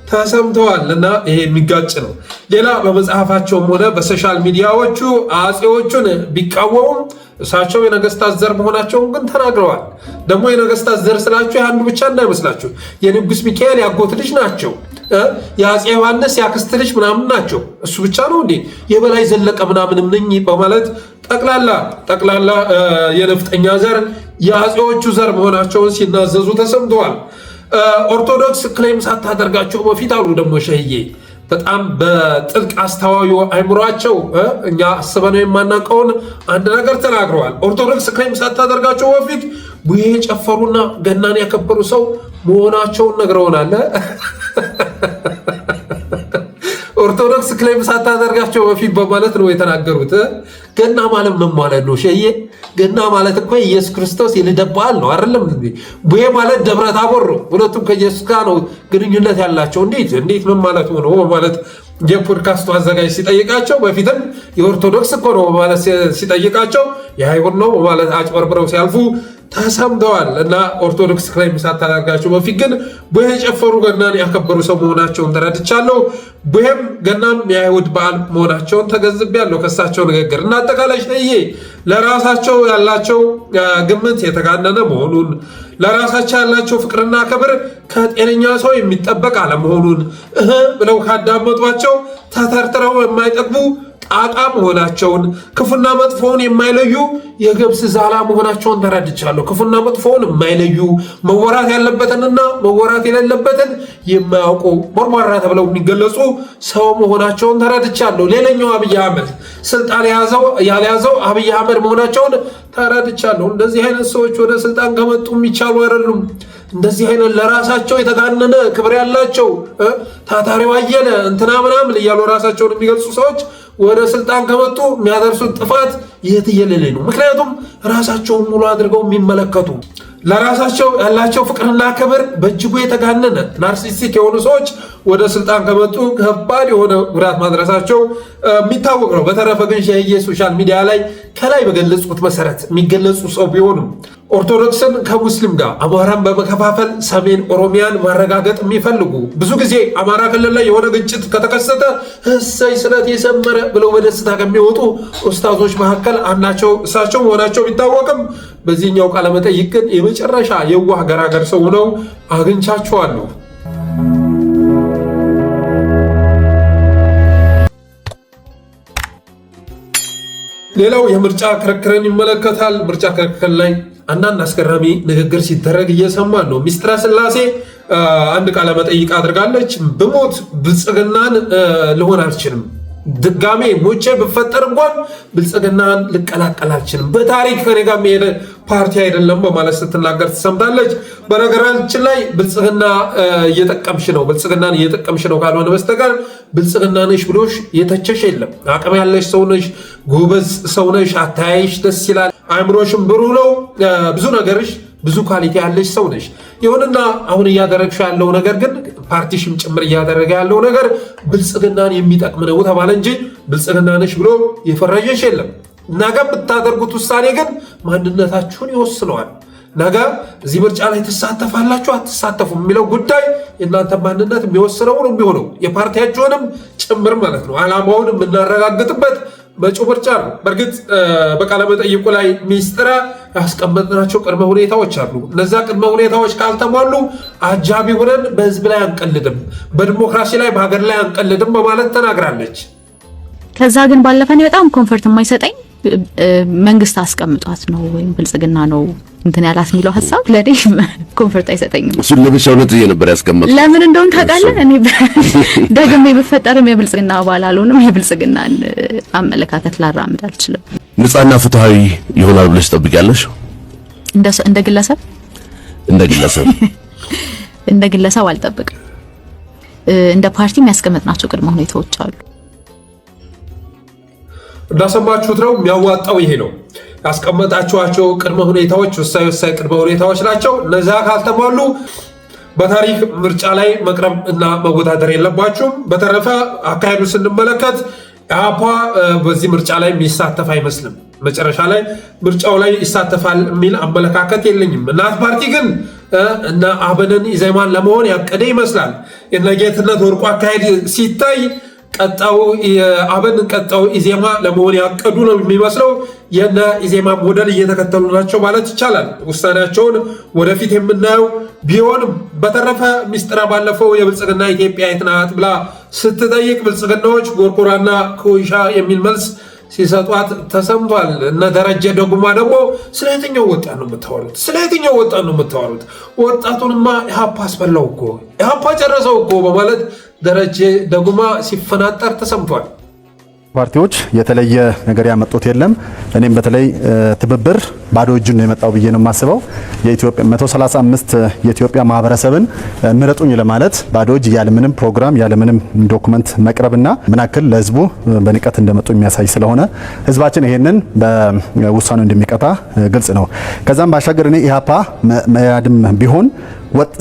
ተሰምተዋል። እና ይሄ የሚጋጭ ነው። ሌላ በመጽሐፋቸውም ሆነ በ social media ዎቹ አፄዎቹን ቢቃወሙም እሳቸው የነገስታት ዘር መሆናቸውን ግን ተናግረዋል። ደግሞ የነገስታት ዘር ስላቸው የአንዱ ብቻ እንዳይመስላችሁ፣ የንጉስ ሚካኤል ያጎት ልጅ ናቸው። የአፄ ዮሐንስ የአክስት ልጅ ምናምን ናቸው። እሱ ብቻ ነው እንዴ? የበላይ ዘለቀ ምናምንም ነኝ በማለት ጠቅላላ ጠቅላላ የነፍጠኛ ዘር የአፄዎቹ ዘር መሆናቸውን ሲናዘዙ ተሰምተዋል። ኦርቶዶክስ claim ሳታደርጋቸው በፊት አሉ ደግሞ ሸህዬ፣ በጣም በጥልቅ አስተዋዩ አይምሯቸው እኛ አስበነው የማናውቀውን አንድ ነገር ተናግረዋል። ኦርቶዶክስ claim ሳታደርጋቸው በፊት ቡሄ የጨፈሩና ገናን ያከበሩ ሰው መሆናቸውን ነግረውናል። ኦርቶዶክስ claim ሳታደርጋቸው በፊት በማለት ነው የተናገሩት። ገና ማለት ምን ማለት ነው ሸዬ? ገና ማለት እኮ የኢየሱስ ክርስቶስ የልደት በዓል ነው አይደለም? ቡሄ ማለት ደብረ ታቦር ነው። ሁለቱም ከኢየሱስ ጋር ነው ግንኙነት ያላቸው። እንዴት እንዴት ምን ማለት ነው በማለት የፖድካስቱ አዘጋጅ ሲጠይቃቸው፣ በፊትም የኦርቶዶክስ እኮ ነው በማለት ሲጠይቃቸው የአይሁድ ነው በማለት አጭበርብረው ሲያልፉ ተሰምተዋል። እና ኦርቶዶክስ claim ሳታደርጋቸው በፊት ግን ቡሄ የጨፈሩ ገናን ያከበሩ ሰው መሆናቸውን ተረድቻለሁ። ቡሄም ገናም የአይሁድ በዓል መሆናቸውን ተገንዝቤያለሁ ከእሳቸው ንግግር። እና አጠቃላይ ሸዬ ለራሳቸው ያላቸው ግምት የተጋነነ መሆኑን፣ ለራሳቸው ያላቸው ፍቅርና ክብር ከጤነኛ ሰው የሚጠበቅ አለመሆኑን፣ እህ ብለው ካዳመጧቸው ተተርትረው የማይጠግቡ ጣቃ መሆናቸውን፣ ክፉና መጥፎውን የማይለዩ የገብስ ዛላ መሆናቸውን ተረድቻለሁ። ክፉና መጥፎውን የማይለዩ፣ መወራት ያለበትንና መወራት የሌለበትን የማያውቁ ቦርቧራ ተብለው የሚገለጹ ሰው መሆናቸውን ተረድቻለሁ። ሌላኛው አብይ አህመድ ስልጣን ያልያዘው አብይ አህመድ መሆናቸውን ተረድቻለሁ። እንደዚህ አይነት ሰዎች ወደ ስልጣን ከመጡ የሚቻሉ አይደሉም። እንደዚህ አይነት ለራሳቸው የተጋነነ ክብር ያላቸው፣ ታታሪው አየለ እንትና ምናምን እያሉ ራሳቸውን የሚገልጹ ሰዎች ወደ ስልጣን ከመጡ የሚያደርሱት ጥፋት የትየለሌ ነው። ምክንያቱም ራሳቸውን ሙሉ አድርገው የሚመለከቱ፣ ለራሳቸው ያላቸው ፍቅርና ክብር በእጅጉ የተጋነነ narcissistic የሆኑ ሰዎች ወደ ስልጣን ከመጡ ከባድ የሆነ ጉዳት ማድረሳቸው የሚታወቅ ነው። በተረፈ ግን ሸህዬ social media ላይ ከላይ በገለጹት መሰረት የሚገለጹ ሰው ቢሆኑም ኦርቶዶክስን ከሙስሊም ጋር፣ አማራን በመከፋፈል ሰሜን ኦሮሚያን ማረጋገጥ የሚፈልጉ፣ ብዙ ጊዜ አማራ ክልል ላይ የሆነ ግጭት ከተከሰተ እሰይ ስለት የሰመረ ብለው በደስታ ከሚወጡ ኡስታዞች መካከል አንዳቸው እሳቸው መሆናቸው ቢታወቅም በዚህኛው ቃለመጠይቅ ግን የመጨረሻ የዋህ ገራገር ሰው ሆነው አግኝቻቸዋለሁ። ሌላው የምርጫ ክርክርን ይመለከታል። ምርጫ ክርክር ላይ አንዳንድ አስገራሚ ንግግር ሲደረግ እየሰማን ነው። ሚስጥረ ስላሴ አንድ ቃለ መጠይቅ አድርጋለች። ብሞት ብልጽግናን ልሆን አልችልም፣ ድጋሜ ሞቼ ብፈጠር እንኳን ብልጽግናን ልቀላቀል አልችልም፣ በታሪክ ከኔ ጋር የሚሄድ ፓርቲ አይደለም በማለት ስትናገር ትሰምታለች። በነገራችን ላይ ብልጽግና እየጠቀምሽ ነው፣ ብልጽግናን እየጠቀምሽ ነው ካልሆነ በስተቀር ብልጽግና ነሽ ብሎሽ የተቸሽ የለም። አቅም ያለሽ ሰው ነሽ፣ ጎበዝ ሰው ነሽ፣ አተያይሽ ደስ ይላል፣ አእምሮሽም ብሩህ ነው፣ ብዙ ነገርሽ ብዙ quality ያለሽ ሰው ነሽ። ይሁንና አሁን እያደረግሽ ያለው ነገር ግን፣ ፓርቲሽም ጭምር እያደረገ ያለው ነገር ብልጽግናን የሚጠቅም ነው ተባለ እንጂ ብልጽግና ነሽ ብሎ የፈረጀሽ የለም። ነገ የምታደርጉት ውሳኔ ግን ማንነታችሁን ይወስነዋል። ነገ እዚህ ምርጫ ላይ ትሳተፋላችሁ አትሳተፉም የሚለው ጉዳይ የእናንተ ማንነት የሚወስነው ነው የሚሆነው፣ የፓርቲያችሁንም ጭምር ማለት ነው። ዓላማውን የምናረጋግጥበት መጪው ምርጫ ነው። በእርግጥ በቃለ መጠይቁ ላይ ሚስጥረ ያስቀመጥናቸው ቅድመ ሁኔታዎች አሉ። እነዛ ቅድመ ሁኔታዎች ካልተሟሉ አጃቢ ሆነን በህዝብ ላይ አንቀልድም፣ በዲሞክራሲ ላይ በሀገር ላይ አንቀልድም በማለት ተናግራለች። ከዛ ግን ባለፈ እኔ በጣም comfort የማይሰጠኝ መንግስት አስቀምጧት ነው ወይም ብልጽግና ነው እንትን ያላት የሚለው ሀሳብ ለእኔ comfort አይሰጠኝም። እሱን ለብቻ እውነት ነበር ያስቀመጥኩት። ለምን እንደሆነ ታውቃለህ? እኔ ደግሜ ብፈጠርም የብልጽግና አባል አልሆንም። የብልጽግናን አመለካከት ላራምድ አልችልም። ነጻና ፍትሃዊ ይሆናል ብለሽ ትጠብቂያለሽ? እንደ ግለሰብ እንደ ግለሰብ እንደ ግለሰብ አልጠብቅም። እንደ ፓርቲ የሚያስቀምጥናቸው ቅድመ ሁኔታዎች አሉ። እንዳሰማችሁት ነው፣ የሚያዋጣው ይሄ ነው። ያስቀመጣችኋቸው ቅድመ ሁኔታዎች ወሳኝ ወሳኝ ቅድመ ሁኔታዎች ናቸው። እነዛ ካልተሟሉ በታሪክ ምርጫ ላይ መቅረብ እና መወዳደር የለባችሁም። በተረፈ አካሄዱ ስንመለከት ኢህአፓ በዚህ ምርጫ ላይ የሚሳተፍ አይመስልም። መጨረሻ ላይ ምርጫው ላይ ይሳተፋል የሚል አመለካከት የለኝም። እናት ፓርቲ ግን እነ አብንን ኢዜማን ለመሆን ያቀደ ይመስላል። የነ ጌትነት ወርቁ አካሄድ ሲታይ ቀጣው አብን ቀጣው ኢዜማ ለመሆን ያቀዱ ነው የሚመስለው። የነ ኢዜማ ሞዴል እየተከተሉ ናቸው ማለት ይቻላል። ውሳኔያቸውን ወደፊት የምናየው ቢሆንም በተረፈ ሚስጥራ ባለፈው የብልጽግና ኢትዮጵያ የት ናት ብላ ስትጠይቅ ብልጽግናዎች ጎርጎራና ኮይሻ የሚል መልስ ሲሰጧት ተሰምቷል። እነ ደረጀ ደጉማ ደግሞ ስለ የትኛው ወጣት ነው የምታወሩት? ስለ የትኛው ወጣት ነው የምታወሩት? ወጣቱንማ ኢህአፓ አስበላው እኮ፣ ኢህአፓ ጨረሰው እኮ በማለት ደረጀ ደጉማ ሲፈናጠር ተሰምቷል። ፓርቲዎች የተለየ ነገር ያመጡት የለም። እኔም በተለይ ትብብር ባዶ እጁን ነው የመጣው ብዬ ነው የማስበው። የኢትዮጵያ 135 የኢትዮጵያ ማህበረሰብን ምረጡኝ ለማለት ባዶ እጅ ያለምንም ፕሮግራም ያለምንም document መቅረብና ምን ያክል ለህዝቡ በንቀት እንደመጡ የሚያሳይ ስለሆነ ህዝባችን ይሄንን በውሳኔው እንደሚቀጣ ግልጽ ነው። ከዛም ባሻገር እኔ ኢህአፓ መያድም ቢሆን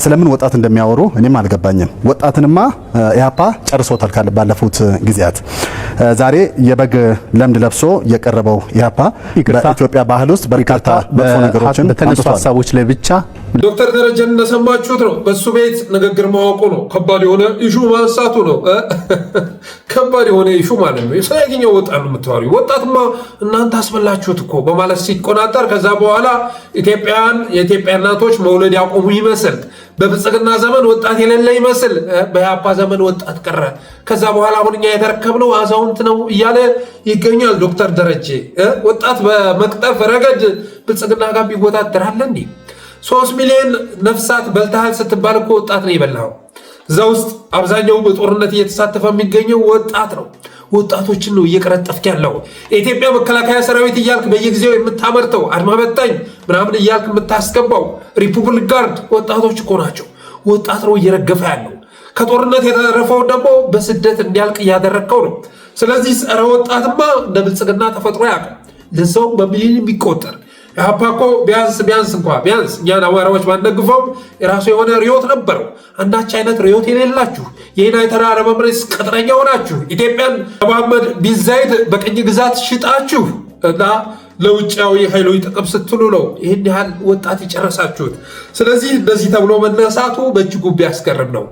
ስለምን ወጣት እንደሚያወሩ እኔም አልገባኝም። ወጣትንማ ኢህአፓ ጨርሶታል ባለፉት ጊዜያት። ዛሬ የበግ ለምድ ለብሶ የቀረበው ኢህአፓ በኢትዮጵያ ባህል ውስጥ በርካታ መጥፎ ነገሮችን በተነሱ ሀሳቦች ላይ ብቻ ዶክተር ደረጀን እንደሰማችሁት ነው። በሱ ቤት ንግግር ማወቁ ነው። ከባድ የሆነ issue ማንሳቱ ነው። ከባድ የሆነ issue ማለት ነው። ስለ የትኛው ወጣት ነው የምታወሪው? ወጣትማ እናንተ አስበላችሁት እኮ በማለት ሲቆናጠር፣ ከዛ በኋላ ኢትዮጵያን የኢትዮጵያ እናቶች መውለድ ያቆሙ ይመስል፣ በብልጽግና ዘመን ወጣት የሌለ ይመስል፣ በኢህአፓ ዘመን ወጣት ቀረ፣ ከዛ በኋላ አሁን እኛ የተረከብነው አዛውንት ነው እያለ ይገኛል ዶክተር ደረጀ። ወጣት በመቅጠፍ ረገድ ብልጽግና ጋር ቢወዳደር አለ እንዴ? 3 ሚሊዮን ነፍሳት በልተሃል ስትባል እኮ ወጣት ነው የበላኸው። እዛ ውስጥ አብዛኛው በጦርነት እየተሳተፈ የሚገኘው ወጣት ነው። ወጣቶችን ነው እየቀረጠፍክ ያለው። የኢትዮጵያ መከላከያ ሰራዊት እያልክ በየጊዜው የምታመርተው፣ አድማ በታኝ ምናምን እያልክ የምታስገባው፣ Republic Guard ወጣቶች እኮ ናቸው። ወጣት ነው እየረገፈ ያለው። ከጦርነት የተረፈውን ደግሞ በስደት እንዲያልቅ እያደረግከው ነው። ስለዚህ ጸረ ወጣትማ እንደ ብልጽግና ተፈጥሮ ያውቅም። ለዛውም በሚሊዮን የሚቆጠር። ኢህአፓ እኮ ቢያንስ ቢያንስ እንኳ ቢያንስ እኛን አማራዎች ባንደግፈውም የራሱ የሆነ ርዕዮት ነበረው። አንዳች አይነት ርዕዮት የሌላችሁ፣ የዩናይትድ አረብ ኤምሬትስ ቅጥረኛ ሆናችሁ፣ ኢትዮጵያን መሐመድ ቢን ዛይድ በቅኝ ግዛት ሽጣችሁ እና ለውጫዊ ኃይሎች ጥቅም ስትሉ ነው ይህን ያህል ወጣት የጨረሳችሁት። ስለዚህ እንደዚህ ተብሎ መነሳቱ በእጅጉ ቢያስገርም ነው።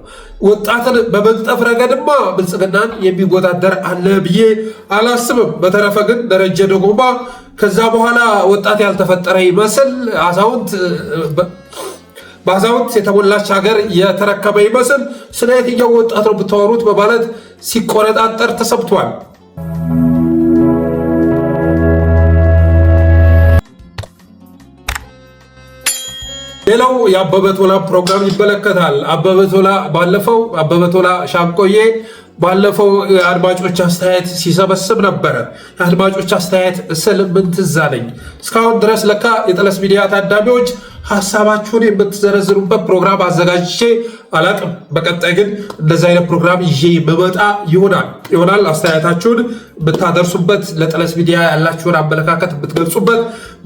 ወጣትን በመቅጠፍ ረገድማ ብልጽግናን የሚወዳደር አለ ብዬ አላስብም። በተረፈ ግን ደረጀ ዶጎማ ከዛ በኋላ ወጣት ያልተፈጠረ ይመስል፣ አዛውንት በአዛውንት የተሞላች ሀገር የተረከበ ይመስል ስለ የትኛው ወጣት ነው ብታወሩት በማለት ሲቆነጣጠር ተሰምቷል። ሌላው የአበበ ቶላ ፕሮግራም ይመለከታል። አበበ ቶላ ባለፈው፣ አበበ ቶላ ሻንቆዬ ባለፈው የአድማጮች አስተያየት ሲሰበስብ ነበረ። የአድማጮች አስተያየት ስል ምን ትዝ አለኝ? እስካሁን ድረስ ለካ የጠለስ ሚዲያ ታዳሚዎች ሀሳባችሁን የምትዘረዝሩበት ፕሮግራም አዘጋጅቼ አላቅም። በቀጣይ ግን እንደዚህ አይነት ፕሮግራም ይዤ የምመጣ ይሆናል። አስተያየታችሁን የምታደርሱበት፣ ለጠለስ ሚዲያ ያላችሁን አመለካከት የምትገልጹበት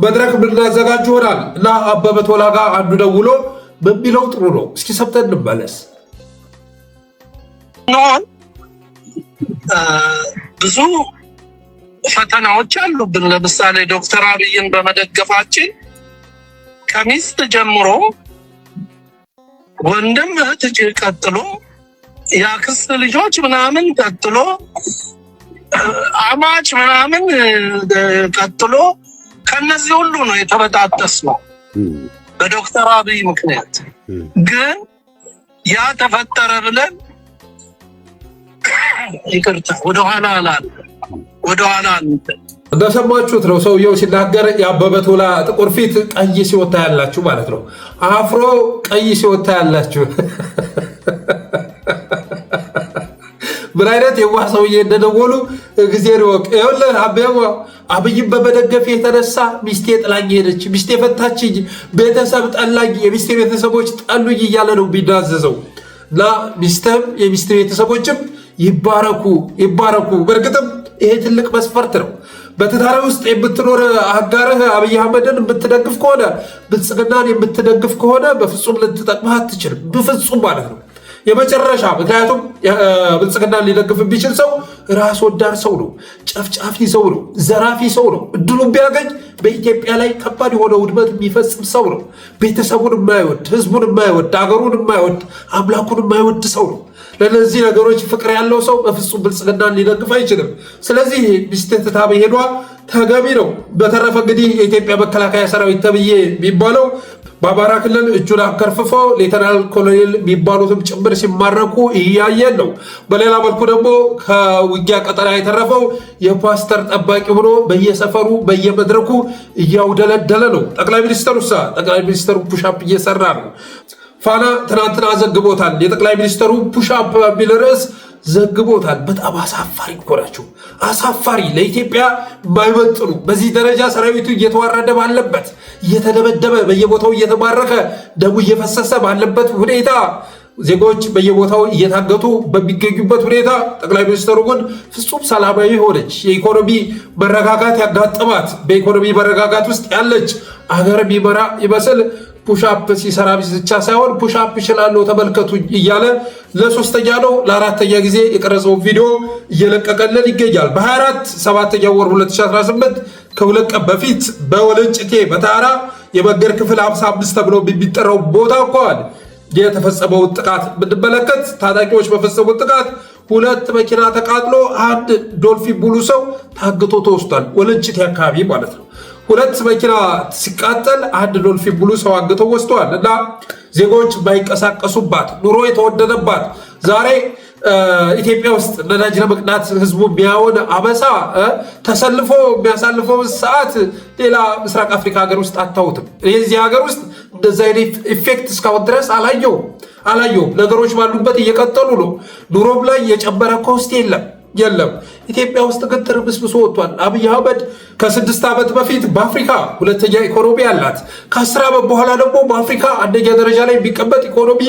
መድረክ የምናዘጋጅ ይሆናል እና አበበ ቶላ ጋር አንዱ ደውሎ በሚለው ጥሩ ነው። እስኪ ሰምተን እንመለስ። ብዙ ፈተናዎች አሉብን። ለምሳሌ ዶክተር አብይን በመደገፋችን ከሚስት ጀምሮ ወንድም እህት ቀጥሎ የአክስት ልጆች ምናምን ቀጥሎ አማች ምናምን ቀጥሎ ከነዚህ ሁሉ ነው የተበጣጠስ ነው በዶክተር አብይ ምክንያት። ግን ያ ተፈጠረ ብለን፣ ይቅርታ፣ ወደኋላ አላል ወደኋላ እንደሰማችሁት ነው። ሰውየው ሲናገር የአበበ ቶላ ጥቁር ፊት ቀይ ሲወታ ያላችሁ ማለት ነው። አፍሮ ቀይ ሲወታ ያላችሁ፣ ምን አይነት የዋህ ሰውዬ እንደደወሉ እግዜር ይወቅ። ይኸውልህ አቤዋ፣ አብይን በመደገፍ የተነሳ ሚስቴ ጥላኝ ሄደች፣ ሚስቴ ፈታችኝ፣ ቤተሰብ ጠላኝ፣ የሚስቴ ቤተሰቦች ጠሉኝ እያለ ነው ቢናዘዘው እና ሚስትም የሚስት ቤተሰቦችም ይባረኩ ይባረኩ። በእርግጥም ይሄ ትልቅ መስፈርት ነው። በትዳር ውስጥ የምትኖር አጋርህ አብይ አህመድን የምትደግፍ ከሆነ፣ ብልጽግናን የምትደግፍ ከሆነ በፍጹም ልትጠቅምህ አትችልም። በፍጹም ማለት ነው። የመጨረሻ። ምክንያቱም ብልጽግናን ሊደግፍ የሚችል ሰው ራስ ወዳድ ሰው ነው፣ ጨፍጫፊ ሰው ነው፣ ዘራፊ ሰው ነው። እድሉን ቢያገኝ በኢትዮጵያ ላይ ከባድ የሆነ ውድመት የሚፈጽም ሰው ነው። ቤተሰቡን የማይወድ፣ ህዝቡን የማይወድ፣ አገሩን የማይወድ፣ አምላኩን የማይወድ ሰው ነው። ለነዚህ ነገሮች ፍቅር ያለው ሰው በፍጹም ብልጽግናን ሊደግፍ አይችልም። ስለዚህ ሚስትህ ትታ መሄዷ ተገቢ ነው። በተረፈ እንግዲህ የኢትዮጵያ መከላከያ ሰራዊት ተብዬ የሚባለው በአማራ ክልል እጁን አከርፍፎ ሌተናል ኮሎኔል የሚባሉትም ጭምር ሲማረኩ እያየን ነው። በሌላ መልኩ ደግሞ ከውጊያ ቀጠና የተረፈው የፓስተር ጠባቂ ሆኖ በየሰፈሩ በየመድረኩ እያውደለደለ ነው። ጠቅላይ ሚኒስተሩ ሳ ጠቅላይ ሚኒስተሩ push up እየሰራ ነው። ፋና ትናንትና ዘግቦታል። የጠቅላይ ሚኒስተሩ push up በሚል ርዕስ ዘግቦታል። በጣም አሳፋሪ እኮ ናቸው። አሳፋሪ፣ ለኢትዮጵያ የማይመጥኑ። በዚህ ደረጃ ሰራዊቱ እየተዋረደ ባለበት፣ እየተደበደበ፣ በየቦታው እየተማረከ፣ ደሙ እየፈሰሰ ባለበት ሁኔታ፣ ዜጎች በየቦታው እየታገቱ በሚገኙበት ሁኔታ፣ ጠቅላይ ሚኒስትሩ ግን ፍጹም ሰላማዊ ሆነች፣ የኢኮኖሚ መረጋጋት ያጋጠማት፣ በኢኮኖሚ መረጋጋት ውስጥ ያለች አገር የሚመራ ይመስል push up ሲሰራ ብቻ ሳይሆን push up እችላለሁ ተመልከቱኝ እያለ ለሶስተኛ ነው ለአራተኛ ጊዜ የቀረጸው ቪዲዮ እየለቀቀልን ይገኛል። በ24 ሰባተኛ ወር 2018፣ ከ2 ቀን በፊት በወለንጭቴ በተራራ የመንገድ ክፍል 55 ተብሎ የሚጠራው ቦታ እንኳን የተፈጸመውን ጥቃት ብንመለከት ታጣቂዎች በፈጸሙት ጥቃት ሁለት መኪና ተቃጥሎ አንድ ዶልፊን ሙሉ ሰው ታግቶ ተወስዷል። ወለንጭቲ አካባቢ ማለት ነው። ሁለት መኪና ሲቃጠል አንድ ዶልፊን ሙሉ ሰው አግተው ወስደዋል። እና ዜጎች ባይንቀሳቀሱባት፣ ኑሮ የተወደደባት፣ ዛሬ ኢትዮጵያ ውስጥ ነዳጅ ለመቅዳት ህዝቡ የሚያውን አበሳ፣ ተሰልፎ የሚያሳልፈው ሰዓት ሌላ ምስራቅ አፍሪካ ሀገር ውስጥ አታውትም። የዚህ ሀገር ውስጥ እንደዚ አይነት effect እስካሁን ድረስ አላየውም አላየውም። ነገሮች ባሉበት እየቀጠሉ ነው። ኑሮም ላይ የጨመረ cost የለም የለም። ኢትዮጵያ ውስጥ ግን ትርምስምሶ ወጥቷል። አብይ አህመድ ከ6 ዓመት በፊት በአፍሪካ ሁለተኛ ኢኮኖሚ ያላት፣ ከ10 ዓመት በኋላ ደግሞ በአፍሪካ አንደኛ ደረጃ ላይ የሚቀመጥ ኢኮኖሚ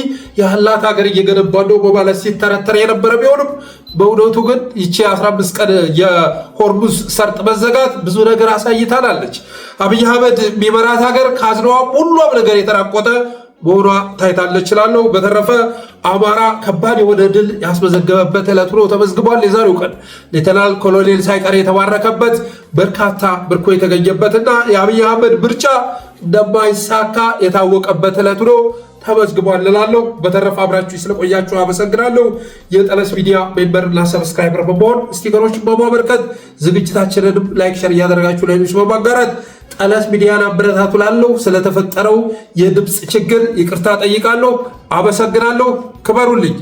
ያላት ሀገር እየገነባ ነው በማለት ሲተረተር የነበረ ቢሆንም በእውነቱ ግን ይቺ 15 ቀን የሆርሙዝ ሰርጥ መዘጋት ብዙ ነገር አሳይታናለች። አብይ አህመድ የሚመራት ሀገር ካዝናዋ ሁሏም ነገር የተራቆተ መሆኗ ታይታለች እላለሁ። በተረፈ አማራ ከባድ የሆነ ድል ያስመዘገበበት ዕለት ሆኖ ተመዝግቧል። የዛሬው ቀን ሌተናል ኮሎኔል ሳይቀር የተባረከበት፣ በርካታ ምርኮ የተገኘበትና የአብይ አህመድ ምርጫ እንደማይሳካ የታወቀበት ዕለት ሆኖ ተመዝግቧል እላለሁ። በተረፈ አብራችሁ ስለቆያችሁ አመሰግናለሁ። የጠለስ ሚዲያ member እና subscriber በመሆን sticker ኦችን በማበርከት፣ ዝግጅታችንንም like፣ share እያደረጋችሁ ለሌሎች በማጋራት ጠለስ ሚዲያን አበረታቱ እላለሁ። ስለተፈጠረው የድምፅ ችግር ይቅርታ ጠይቃለሁ። አመሰግናለሁ። ክበሩልኝ።